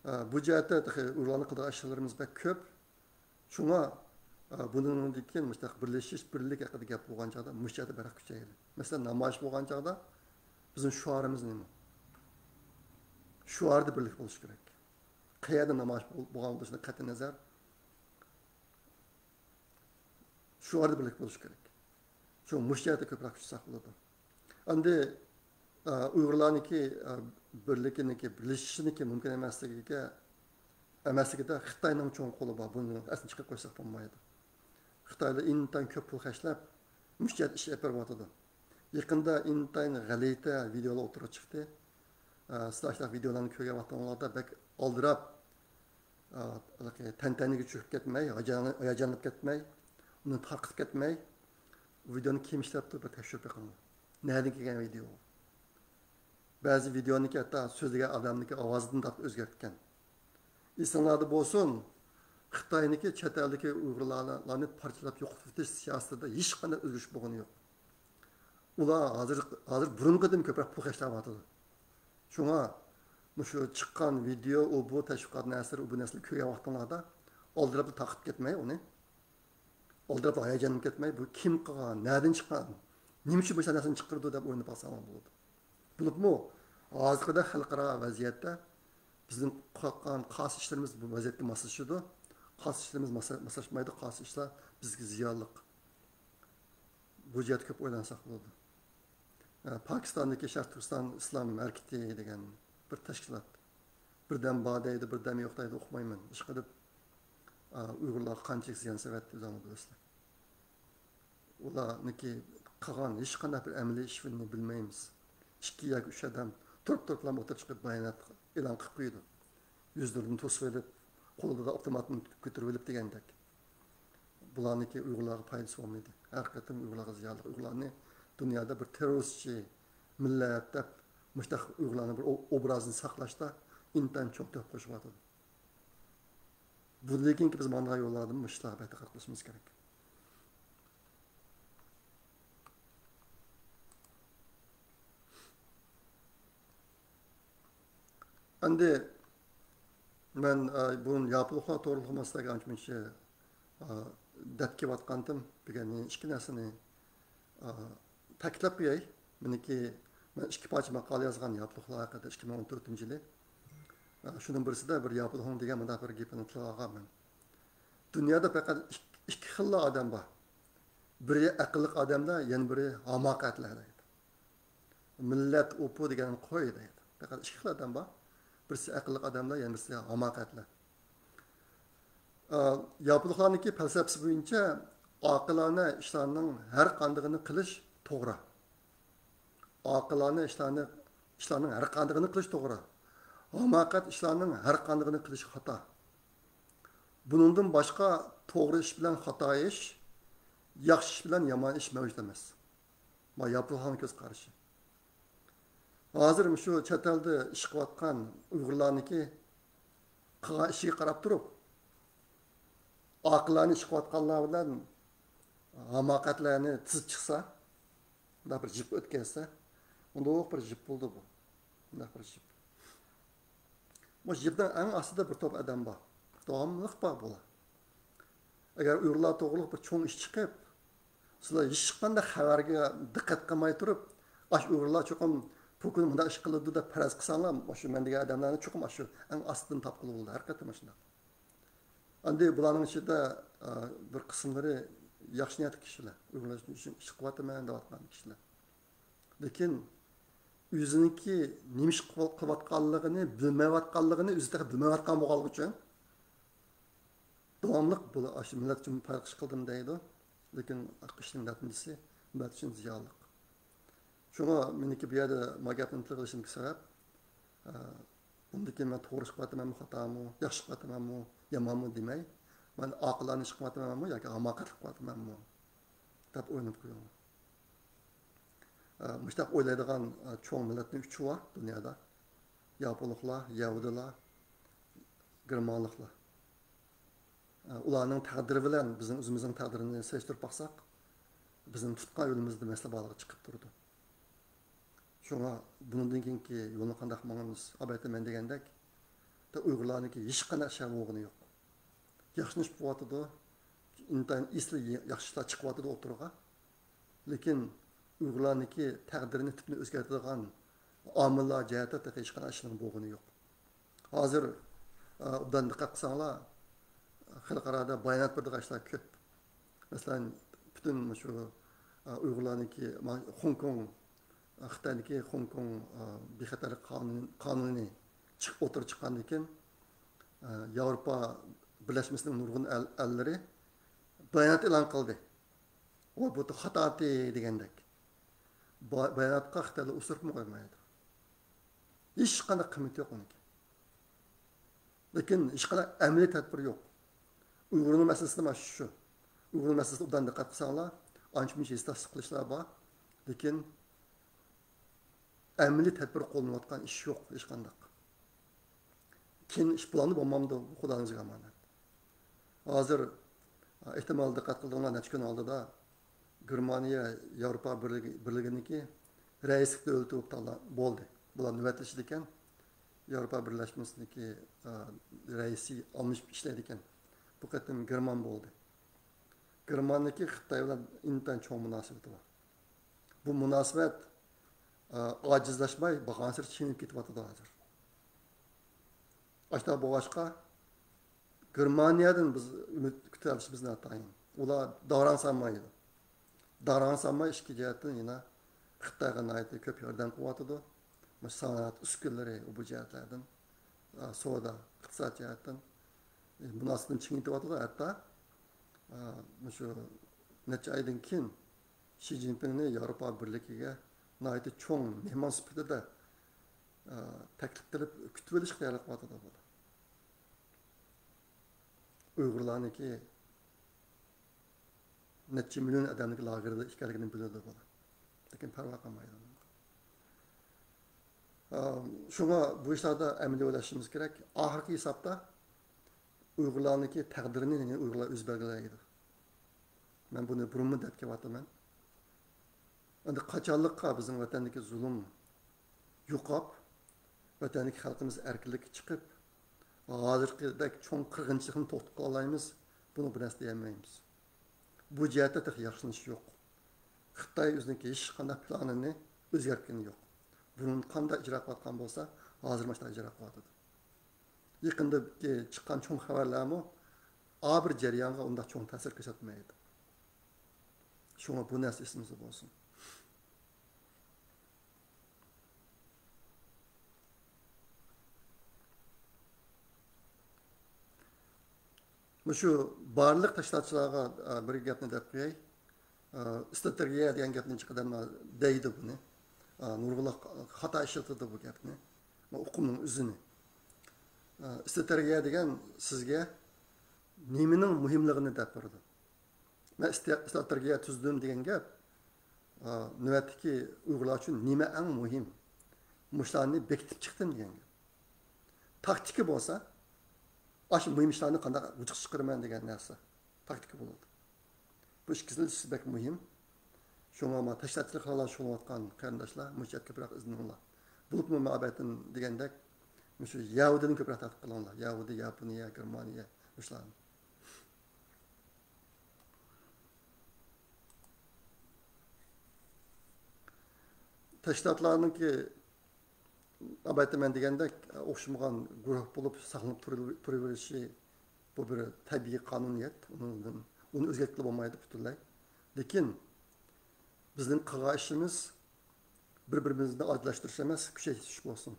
ئە، بۇ جەھەتتە تېخى ئۇيغۇرلارنىڭ قىلىدىغان ئىشلىرىمىز بەك كۆپ. شۇڭا، ئە، بۇنىڭدىن كېيىن مۇشۇنداق بىرلىشىش، بىرلىك ھەققىدە گەپ بولغان چاغدا مۇشۇ جەھەتتە بەكرەك كۈچەيلى. مەسىلەن، نامايىش بولغان چاغدا بىزنىڭ شوئارىمىز نېمە؟ شوئاردا بىرلىك بولۇش كېرەك. قەيەردە نامايىش بول-، بولغان بولۇشىدىن قەتئىينەزەر، شوئاردا بىرلىك بولۇش كېرەك. شۇ مۇشۇ جەھەتتە كۆپرەك كۈچىسەك بولىدۇ. ئەمدى، ئە، ئۇيغۇرلارنىڭكى، ئە، بىرلىكىنىڭكى، بىرلىشىشىنىڭكى مۇمكىن ئەمەسلىكىگە، ئەمەسلىكىدە خىتاينىڭ چوڭ قولى بار. بۇنى ئەستىن چىقىرىپ قويساق بولمايدۇ. خىتايلار ئىنتايىن كۆپ پۇل خەجلەپ، مۇشۇ جەھەتتە ئىش ئېلىپ بېرىۋاتىدۇ. يېقىندا ئىنتايىن غەلىتە ۋىدېئولار ئوتتۇرىغا چىقتى. ئە، سىلەر ئاشۇنداق ۋىدېئولارنى كۆرگەن ۋاقتىڭلاردا بەك ئالدىراپ، ئە، ھېلىقى تەنتەنىگە چۆكۈپ كەتمەي، ھاياجان-، ھاياجانلىنىپ كەتمەي، ئۇنى تارقىتىپ كەتمەي، ۋىدېئونى كىم ئىشلەپتۇ، بىر تەكشۈرۈپ بېقىڭلار. نەدىن كەلگەن ۋىدېئۇ؟ بەزى ۋىدېئونىڭكى ھەتتا سۆزلىگەن ئادەمنىڭكى ئاۋازىدىن تارتىپ ئۆزگەرتكەن. ئېسىڭلاردا بولسۇن، خىتاينىڭكى چەت ئەلدىكى ئۇيغۇرلارنى پارچىلاپ يوقىتىۋېتىش سىياسىتىدە ھېچقانداق ئۆزگىرىش بولغىنى يوق. ئۇلار ھازىر، ھازىر بۇرۇنقىدىن كۆپرەك پۇل خەجلەۋاتىدۇ. شۇڭا مۇشۇ چىققان ۋىدېئو، ئۇ بۇ تەشۋىقات نەرسىلىرى، ئۇ بۇ نەرسىلەرنى كۆرگەن ۋاقتىڭلاردا ئالدىراپلا تارقىتىپ كەتمەي ئۇنى. ئالدىراپلا ھاياجانلىنىپ كەتمەي، بۇ كىم قىلغان، نەدىن چىققان، نېمە ئۈچۈن مۇشۇنداق نەرسىنى چىقىرىدۇ دەپ ئويلىنىپ باقساڭلار بولىدۇ. بولۇپمۇ ھازىرقىدەك خەلقئارا ۋەزىيەتتە بىزنىڭ قىلىۋاتقان قارشى ئىشلىرىمىز بۇ ۋەزىيەتكە ماسلىشىدۇ. قارشى ئىشلىرىمىز ماسلا-، ماسلاشمايدۇ، قارشى ئىشلار بىزگە زىيانلىق. بۇ جەھەتتە كۆپ ئويلانساق بولىدۇ. ئە، پاكىستاندىكى شەرقىي تۈركىستان ئىسلام ھەرىكىتى دېگەن بىر تەشكىلات. بىردەم بار دەيدۇ، بىردەم يوق دەيدۇ، ئۇقمايمەن. ئىشقىلىپ، ئە، ئۇيغۇرلارغا قانچىلىك زىيان سېلىۋەتتى، ئۆزۈڭلار بىلىسىلەر. ئۇلارنىڭكى قىلغان ھېچقانداق بىر ئەمەلىي ئىشىنى بىلمەيمىز. ئىككى ياكى ئۈچ ئادەم تۇرۇپ تۇرۇپلا ئوتتۇرىغا چىقىپ بايانات ئېلان قىلىپ قويىدۇ. يۈزلىرىنى توسۇۋېلىپ، قولىدا ئاپتوماتنى كۆتۈرۈۋېلىپ دېگەندەك. بۇلارنىڭكى ئۇيغۇرلارغا پايدىسى بولمىدى. ھەر قېتىم ئۇيغۇرلارغا زىيانلىق. ئۇيغۇرلارنى دۇنيادا بىر تېررورىستچى مىللەت دەپ، مۇشۇنداق ئۇيغۇرلارنىڭ بىر ئو-، ئوبرازىنى ساقلاشتا ئىنتايىن چوڭ تۆھپە قوشۇۋاتىدۇ. بۇندىن كېيىنكى بىز ماڭىدىغان يوللاردىمۇ مۇشۇلارغا بەك دىققەت قىلىشىمىز كېرەك. ئەمدى مەن، ئە، بۇرۇن ياپونلۇقلار توغرىلىق مەسىلىگە ئانچە-مۇنچە، ئە، دەپ كېلىۋاتقانتىم. بۈگۈن ئىككى نەرسىنى، ئە، تەكىتلەپ قوياي. مېنىڭكى، مەن ئىككى پارچە ماقالە يازغان ياپونلۇقلار ھەققىدە ئىككى مىڭ ئون تۆتىنچى يىلى. ئە، شۇنىڭ بىرسىدە بىر ياپونلۇقنىڭ دېگەن مۇنداق بىر گېپىنى تىلغا ئالغان مەن. دۇنيادا پەقەت ئىك-، ئىككى خىللا ئادەم بار. بىرى ئەقىللىق ئادەملەر، يەنە بىرى ھاماقەتلەر دەيدۇ. مىللەت ئوپۇ دېگەننى قوي دەيدۇ. پەقەت ئىككى خىل ئادەم بار. بىرسى ئەقىللىق ئادەملەر، يەنە بىرسى ھاماقەتلەر. ئا، ياپونلۇقلارنىڭكى پەلسەپىسى بويىچە ئاقىلانە ئىشلارنىڭ ھەر قاندىقىنى قىلىش توغرا. ئاقىلانە ئىشلارنى، ئىشلارنىڭ ھەر قاندىقىنى قىلىش توغرا. ھاماقەت ئىشلارنىڭ ھەر قاندىقىنى قىلىش خاتا. بۇنىڭدىن باشقا توغرا ئىش بىلەن خاتا ئىش، ياخشى ئىش بىلەن يامان ئىش مەۋجۇت ئەمەس. ما ياپونلۇقنىڭ كۆز قارىشى. ھازىر مۇشۇ چەت ئەلدە ئىش قىلىۋاتقان ئۇيغۇرلارنىڭكى قىلغان ئىشىگە قاراپ تۇرۇپ، ئاقىلانە ئىش قىلىۋاتقانلار بىلەن ھاماقەتلەرنى تىزىپ چىقسا، مۇنداق بىر جىپ ئۆتكەزسە، مۇنداق بىر جىپ بولدى بۇ. مۇنداق بىر جىپ. بۇ جىپنىڭ ئەڭ ئاستىدا بىر توپ ئادەم بار. داۋاملىق بار بۇلار. ئەگەر ئۇيغۇرلار توغرىلىق بىر چوڭ ئىش چىقىپ، سىلەر ھېچقانداق خەۋەرگە دىققەت قىلماي تۇرۇپ، ئاشۇ ئۇيغۇرلار چوقۇم پۇكۇن مۇنداق ئىش قىلىدۇ دەپ پەرەز قىلساڭلار، مۇشۇ مەن دېگەن ئادەملەرنى چوقۇم ئاشۇ ئەڭ ئاستىدىن تاپقىلى بولىدۇ، ھەر قېتىم مۇشۇنداق. ئەمدى بۇلارنىڭ ئىچىدە، ئە، بىر قىسىملىرى ياخشى نىيەتلىك كىشىلەر، ئۇيغۇرلار ئۈچۈن ئىش قىلىۋاتىمەن دەۋاتقان كىشىلەر. لېكىن ئۆزىنىڭكى نېمە ئىش قىلىۋاتقانلىقىنى بىلمەيۋاتقانلىقىنى ئۆزى تېخى بىلمەيۋاتقان بولغانلىقى ئۈچۈن داۋاملىق بۇلار ئاشۇ مىللەت ئۈچۈن پايدىلىق ئىش قىلدىم دەيدۇ. لېكىن ئىشنىڭ نەتىجىسى مىللەت ئۈچۈن زىيانلىق. شۇڭا مېنىڭكى بۇ يەردە ما گەپنى تىلغا ئېلىشىمدىكى سەۋەب، ئە، بۇندىن كېيىن مەن توغرا ئىش قىلىۋاتىمەنمۇ، خاتامۇ، ياخشى ئىش قىلىۋاتىمەنمۇ، يامانمۇ دېمەي، مەن ئاقىلانە ئىش قىلىۋاتىمەنمۇ ياكى ھاماقەتلىك قىلىۋاتىمەنمۇ دەپ ئويلىنىپ قويۇڭ. ئە، مۇشۇنداق ئويلايدىغان، ئە، چوڭ مىللەتنىڭ ئۈچى بار دۇنيادا. ياپونلۇقلار، يەھۇدىيلار، گېرمانلىقلار. ئە، ئۇلارنىڭ تەقدىرى بىلەن بىزنىڭ ئۆزىمىزنىڭ تەقدىرىنى سېلىشتۇرۇپ باقساق، بىزنىڭ تۇتقان يولىمىزدا مەسىلە بارلىقى چىقىپ تۇرىدۇ. شۇڭا بۇنىڭدىن كېيىنكى يولنى قانداق ماڭىمىز؟ ئەلۋەتتە، مەن دېگەندەك، ئۇيغۇرلارنىڭكى ھېچقانداق ئىشى بولغىنى يوق. ياخشىلىنىش بولۇۋاتىدۇ. ئىنتايىن ئېسىل ياخشى ئىشلار چىقىۋاتىدۇ ئوتتۇرىغا. لېكىن ئۇيغۇرلارنىڭكى تەقدىرىنى تۈپتىن ئۆزگەرتىدىغان ئامىللار جەھەتتە تېخى ھېچقانداق ئىشنىڭ بولغىنى يوق. ھازىر، ئا، ئوبدان دىققەت قىلساڭلار، خەلقئارادا بايانات بېرىدىغان ئىشلار كۆپ. مەسىلەن، پۈتۈن شۇ، ئا، ئۇيغۇرلارنىڭكى ما-، خوڭكوڭ، ئا، خىتاينىڭكى خوڭكوڭ، ئا، بىخەتەرلىك قانۇن-، قانۇنى چىق-، ئوتتۇرىغا چىققاندىن كېيىن، ئا، ياۋروپا بىرلەشمىسىنىڭ نۇرغۇن ئەل-، ئەللىرى بايانات ئېلان قىلدى. ئۇ بۇ خاتاتى دېگەندەك. با-، باياناتقا خىتايلار ئۇسرۇپمۇ قويمايدۇ. ھېچقانداق قىممىتى يوق ئۇنىڭكى. لېكىن ھېچقانداق ئەمەلىي تەدبىر يوق. ئۇيغۇرنىڭ مەسىلىسىدە مانا شۇ. ئۇيغۇر مەسىلىسىدە ئوبدان دىققەت قىلساڭلار، ئانچە مۇنچە ھېسداشلىق قىلىشلار بار. لېكىن ئەمەلىي تەدبىر قوللىنىۋاتقان ئىش يوق ھېچقانداق. كېيىن ئىش بولامدۇ، بولمامدۇ، بۇ خۇدانىڭىزغا ئامانەت. ھازىر، ئېھتىمال، دىققەت قىلدىڭلار، نەچچە كۈن ئالدىدا گېرمانىيە ياۋروپا بىرلىكى، بىرلىكىنىڭكى رەئىسلىك دۆلىتى بولۇپ تاللا-، بولدى. بۇلار نۆۋەتلىشىدىكەن. ياۋروپا بىرلەشمىسىنىڭكى، ئا، رەئىسى ئالمىشىپ ئىشلەيدىكەن. بۇ قېتىم گېرمان بولدى. گېرماننىڭكى خىتاي بىلەن ئىنتايىن چوڭ مۇناسىۋىتى بار. بۇ مۇناسىۋەت، ئا، ئاجىزلاشماي، بارغانسېرى چىڭىيىپ كېتىۋاتىدۇ ھازىر. ئاشۇنداق بولغاچقا، گېرمانىيەدىن بىز ئۈمىد كۈتۈۋېلىشىمىز ناتايىن. ئۇلار داۋراڭ سالمايدۇ. داۋراڭ سالماي ئىچكى جەھەتتىن يەنە خىتايغا ناھايىتى كۆپ ياردەم قىلىۋاتىدۇ. مۇشۇ سانائەت ئۈسكۈنىلىرى، بۇ جەھەتلەردىن، ئا، سودا، ئىقتىساد جەھەتتىن، ئى، مۇناسىۋىتىنى چىڭىتىۋاتىدۇ. ھەتتا، ئا، مۇشۇ نەچچە ئايدىن كېيىن شى جىنپىڭنى ياۋروپا بىرلىكىگە ناھايىتى چوڭ مېھمان سۈپىتىدە، ئا، تەكلىپ قىلىپ كۈتۈۋېلىشقا تەييارلىق قىلىۋاتىدۇ بۇلار. ئۇيغۇرلارنىڭكى نەچچە مىليون ئادەمنىڭكى لاگېردا ئىكەنلىكىنى بىلىدۇ بۇلار. لېكىن پەرۋا قىلمايدۇ. ئا، شۇڭا بۇ ئىشلاردا ئەمەلىي ئويلىشىمىز كېرەك. ئاخىرقى ھېسابتا ئۇيغۇرلارنىڭكى تەقدىرىنى يەنە ئۇيغۇرلار ئۆزى بەلگىلەيدۇ. مەن بۇنى بۇرۇنمۇ دەپ كېلىۋاتىمەن. ئەمدى قاچانلىققا بىزنىڭ ۋەتەندىكى زۇلۇم يوقاپ، ۋەتەندىكى خەلقىمىز ئەركىنلىككە چىقىپ، ھازىرقىدەك چوڭ قىرغىنچىلىقنى توختىتىپ قالالايمىز، بۇنى بىر نەرسە دېيەلمەيمىز. بۇ جەھەتتە تېخى ياخشىلىنىش يوق. خىتاي ئۆزىنىڭكى ھېچقانداق پىلانىنى ئۆزگەرتكىنى يوق. بۇرۇن قانداق ئىجرا قىلىۋاتقان بولسا، ھازىرمۇ شۇنداق ئىجرا قىلىۋاتىدۇ. يېقىندىكى چىققان چوڭ خەۋەرلەرمۇ ئا بىر جەريانغا ئۇنداق چوڭ تەسىر كۆرسەتمەيدۇ. شۇڭا بۇ نەرسە ئېسىمىزدە بولسۇن. مۇشۇ بارلىق تەشكىلاتچىلارغا، ئە، بىر گەپنى دەپ قوياي. ئە، ئىستراتېگىيە دېگەن گەپنى جىق ئادەملەر دەيدۇ بۇنى. ئە، نۇرغۇنلار خاتا ئىشلىتىدۇ بۇ گەپنى. بۇ ئۇقۇمنىڭ ئۆزىنى. ئە، ئىستراتېگىيە دېگەن سىزگە نېمىنىڭ مۇھىملىقىنى دەپ بېرىدۇ. مەن ئىسترا-، ئىستراتېگىيە تۈزدۈم دېگەن گەپ، ئا، نۆۋەتتىكى ئۇيغۇرلار ئۈچۈن نېمە ئەڭ مۇھىم؟ مۇشۇلارنى بېكىتىپ چىقتىم دېگەن گەپ. تاكتىكا بولسا، ئاشۇ مۇھىم ئىشلارنى قانداق ۋۇجۇققا چىقىرىمەن دېگەن نەرسە. تاكتىكا بولىدۇ. بۇ ئىككىسى بەك مۇھىم. شۇڭا مانا تەشكىلاتچىلىق بىلەن شۇغۇللىنىۋاتقان قېرىنداشلار مۇشۇ يەرگە كۆپرەك ئىزدىنىڭلار. بولۇپمۇ مەن ئەلۋەتتە دېگەندەك، مۇشۇ يەھۇدىيدىن كۆپرەك تەتقىق قىلىڭلار. يەھۇدىي، ياپونىيە، گېرمانىيە، مۇشۇلارنى. تەشكىلاتلارنىڭكى، ئەلۋەتتە، مەن دېگەندەك، ئوخشىمىغان گۇرۇھ بولۇپ ساقلىنىپ تۇرۇۋېرىشى، بۇ بىر تەبىئىي قانۇنىيەت. ئۇنىڭدىن، ئۇنى ئۆزگەرتكىلى بولمايدۇ پۈتۈنلەي. لېكىن بىزنىڭ قىلغان ئىشىمىز بىر-بىرىمىزنى ئاجىزلاشتۇرۇش ئەمەس، كۈچەيتىش بولسۇن.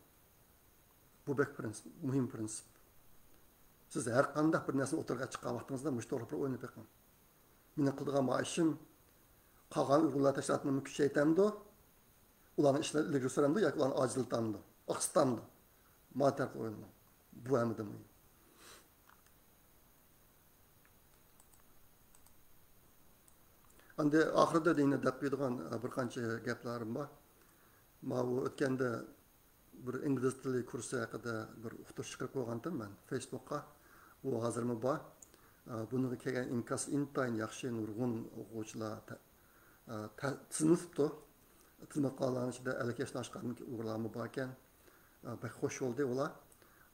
بۇ بەك پرىنسىپ، مۇھىم پرىنسىپ. سىز ھەر قانداق بىر نەرسىنى ئوتتۇرىغا چىققان ۋاقتىڭىزدا مۇشۇ توغرىلىق بىر ئويلىنىپ بېقىڭ. مېنىڭ قىلىدىغان ما ئىشىم قالغان ئۇيغۇرلار تەشكىلاتىنىمۇ كۈچەيتەمدۇ؟ ئۇلارنىڭ ئىشلىرىنى ئىلگىرى سۈرەمدۇ ياكى ئۇلارنى ئاجىزلىتامدۇ؟ ئاقسىتامدۇ؟ ما تەرەپكە ئويلىنىڭ. بۇ ھەممىدىن مۇھىم. ئەمدى ئاخىرىدا دېگىنە دەپ قويىدىغان، ئە، بىر قانچە گەپلىرىم بار. ماۋۇ ئۆتكەندە بىر ئىنگلىز تىلى كۇرسى ھەققىدە بىر ئۇقتۇرۇش چىقىرىپ قويغانتىم مەن فېيسبۇكقا. ئۇ ھازىرمۇ بار. ئە، بۇنىڭغا كەلگەن ئىنكاس ئىنتايىن ياخشى، نۇرغۇن ئوقۇغۇچىلار تە-، ئە، تە-، تىزىملىتىپتۇ. تىزىملاتقانلارنىڭ ئىچىدە ئەللىك ياشتىن ئاشقان ئۇيغۇرلارمۇ باركەن. ئە، بەك خوش بولدى ئۇلار.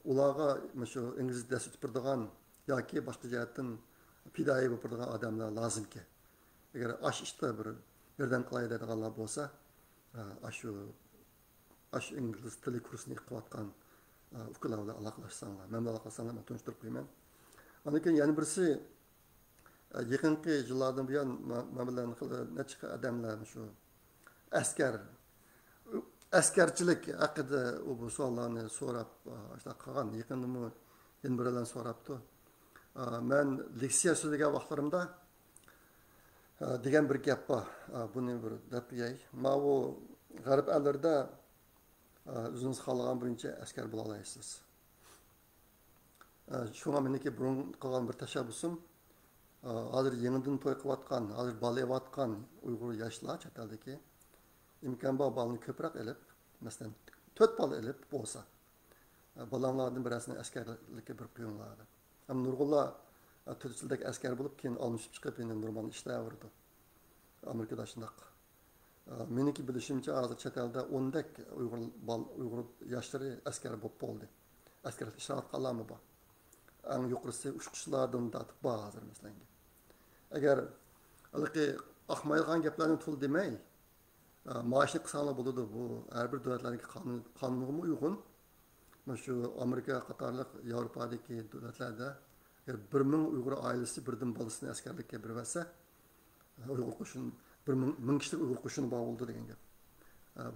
ئۇلارغا مۇشۇ ئىنگلىزچە دەرس ئۆتۈپ بېرىدىغان ياكى باشقا جەھەتتىن پىدائىي بولۇپ بېرىدىغان ئادەملەر لازىمكەن. ئەگەر ئاشۇ ئىشتا بىر ياردەم قىلاي دەيدىغانلار بولسا، ئاشۇ، ئاشۇ ئىنگلىز تىلى كۇرسىنى قىلىۋاتقان ئۇكىلار بىلەن ئالاقىلەشسەڭلار، مەن بىلەن ئالاقىلەشسەڭلار، مەن تونۇشتۇرۇپ قويىمەن. ئاندىن كېيىن يەنە بىرسى، يېقىنقى يىللاردىن بۇيان مەن بىلەن خېلى نەچچە ئادەملەر شۇ ئەسكەر، ئەسكەرچىلىك ھەققىدە ئۇ بۇ سوئاللارنى سوراپ، ئاشۇنداق قىلغان. يېقىندىمۇ يەنە بىرەيلەن سوراپتۇ. مەن لېكسىيە سۆزلىگەن ۋاقىتلىرىمدا دېگەن بىر گەپ بار. بۇنى بىر دەپ قوياي. ماۋۇ غەرب ئەللىرىدە ئۆزىڭىز خالىغان بويىچە ئەسكەر بولالايسىز. شۇڭا مېنىڭكى بۇرۇن قىلغان بىر تەشەببۇسۇم، ھازىر يېڭىدىن توي قىلىۋاتقان، ھازىر بالا ئېلىۋاتقان ئۇيغۇر ياشلار چەت ئەلدىكى، ئىمكان بار بالىنى كۆپرەك ئېلىپ، مەسىلەن، تۆت بالا ئېلىپ بولسا، بالاڭلاردىن بىرەرسىنى ئەسكەرلىككە بېرىپ قويۇڭلار دەپ. ئەمما نۇرغۇنلار تۆت يىلدەك ئەسكەر بولۇپ، كېيىن ئالمىشىپ چىقىپ، يەنە نورمال ئىشلەۋېرىدۇ. ئامېرىكىدا شۇنداق. مېنىڭكى بىلىشىمچە، ھازىر چەت ئەلدە ئوندەك ئۇيغۇر بال-، ئۇيغۇر ياشلىرى ئەسكەر بولۇپ بولدى. ئەسكەرلىكتە ئىشلەۋاتقانلارمۇ بار. ئەڭ يۇقىرىسى ئۇچقۇچىلاردىن تارتىپ بار ھازىر، مەسىلەن. ئەگەر ھېلىقى ئاقمايدىغان گەپلەرنى تولا دېمەي، مائاشنى قىلساڭلار بولىدۇ. بۇ ھەر بىر دۆلەتلەرنىڭكى قانۇن، قانۇنىغىمۇ ئۇيغۇن. مانا شۇ ئامېرىكا قاتارلىق ياۋروپادىكى دۆلەتلەردە ئەگەر بىر مىڭ ئۇيغۇر ئائىلىسى بىردىن بالىسىنى ئەسكەرلىككە بېرىۋەتسە، ئۇيغۇر قوشۇن، بىر مىڭ، مىڭ كىشىلىك ئۇيغۇر قوشۇنى بار بولىدۇ دېگەن گەپ.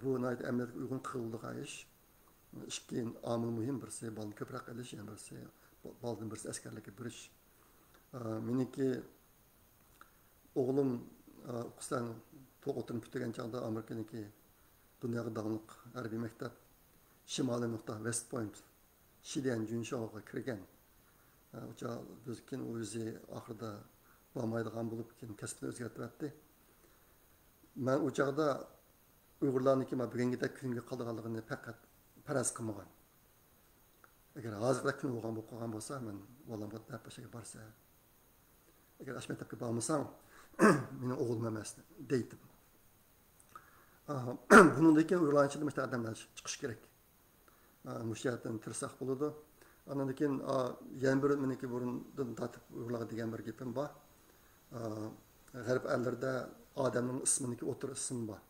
بۇ ناھايىتى ئەمەلىيەتكە ئۇيغۇن قىلىدىغان ئىش. ئىككى ئامىل مۇھىم، بىرسى بالىنى كۆپرەك ئېلىش، يەنە بىرسى بالىدىن بىرسى ئەسكەرلىككە بېرىش. مېنىڭكى ئوغلۇم، ئۇقىسەن، ئوتتۇرىنى پۈتتۈرگەن چاغدا ئامېرىكىنىڭكى دۇنياغا داڭلىق ھەربىي مەكتەپ، شىمالىي نۇقتا، ۋېست پوينت، شىديەن جۈنشاۋغا كىرگەن. ئۇ چاغ بىز كېيىن ئۇ ئۆزى ئاخىرىدا بارمايدىغان بولۇپ، كېيىن كەسپىنى ئۆزگەرتىۋەتتى. مەن ئۇ چاغدا ئۇيغۇرلارنىڭكى مانا بۈگۈنكىدەك كۈنگە قالىدىغانلىقىنى پەقەت پەرەز قىلمىغان. ئەگەر ھازىرقىدەك كۈن بولغان بولۇپ قالغان بولسا، مەن بالامغا دەپ باشقا بارسا، ئەگەر ئاشۇ مەكتەپكە بارمىساڭ، مېنىڭ ئوغلۇم ئەمەس دەيتتىم. بۇنىڭدىن كېيىن ئۇيغۇرلارنىڭ ئىچىدە مۇشۇنداق ئادەملەر چىقىشى كېرەك. مۇشۇ جەھەتتىن تىرىشساق بولىدۇ. ئاندىن كېيىن يەنە بىر مېنىڭكى بۇرۇندىن تارتىپ ئۇيغۇرلارغا دېگەن بىر گېپىم بار. غەرب ئەللىرىدە ئادەمنىڭ ئىسمىنىڭكى ئوتتۇرا ئىسمى بار.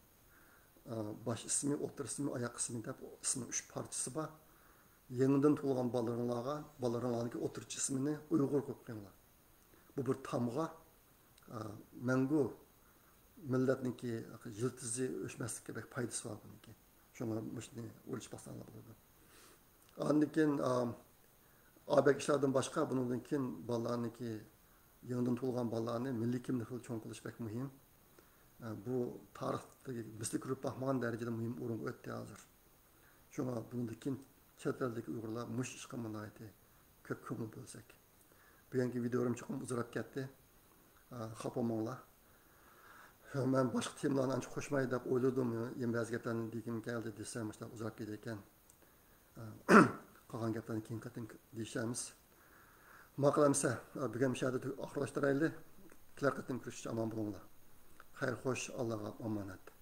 باش ئىسمى، ئوتتۇرا ئىسمى، ئاياق ئىسمى دەپ ئىسمىنىڭ ئۈچ پارچىسى بار. يېڭىدىن تۇغۇلغان بالىلىرىڭلارغا، بالىلىرىڭلارنىڭكى ئوتتۇرىچە ئىسمىنى ئۇيغۇر قويۇپ قويۇڭلار. بۇ بىر تامغا، مەڭگۈ مىللەتنىڭكى يىلتىزى ئۆچمەسلىككە بەك پايدىسى بار بۇنىڭكى. شۇڭا مۇشۇنى ئويلىشىپ باقساڭلار بولىدۇ. ئاندىن كېيىن، ئا، ئابەك ئىشلاردىن باشقا، بۇنىڭدىن كېيىن بالىلارنىڭكى، يېڭىدىن تۇغۇلغان بالىلارنى مىللىي كىملىك خىل چوڭ قىلىش بەك مۇھىم. ئا، بۇ تارىختىكى مىسلى كۆرۈپ باقمىغان دەرىجىدە مۇھىم ئورۇنغا ئۆتتى ھازىر. شۇڭا بۇنىڭدىن كېيىن چەت ئەلدىكى ئۇيغۇرلار مۇشۇ ئىشقا ناھايىتى كۆپ كۆڭۈل بۆلسەك. بۈگۈنكى ۋىدىيولىرىم چوقۇم ئۇزىراپ كەتتى. ئا، خاپا بولماڭلار. مەن باشقا تېمىلارنى ئانچە قوشماي دەپ ئويلىدىم. يەنە بەزى گەپلەرنى دېگۈم كەلدى دېسەم، مۇشۇنداق ئۇزاپ كېتىدىكەن. قالغان گەپلەرنى كېيىن قېتىم دېيىشەرمىز. ماقۇل ئەمىسە، بۈگۈن مۇشۇ يەردە ئاخىرلاشتۇرايلى. كېلەر قېتىم كۆرۈشكىچە ئامان بولۇڭلار. خەير خوش، ئاللاغا ئامانەت.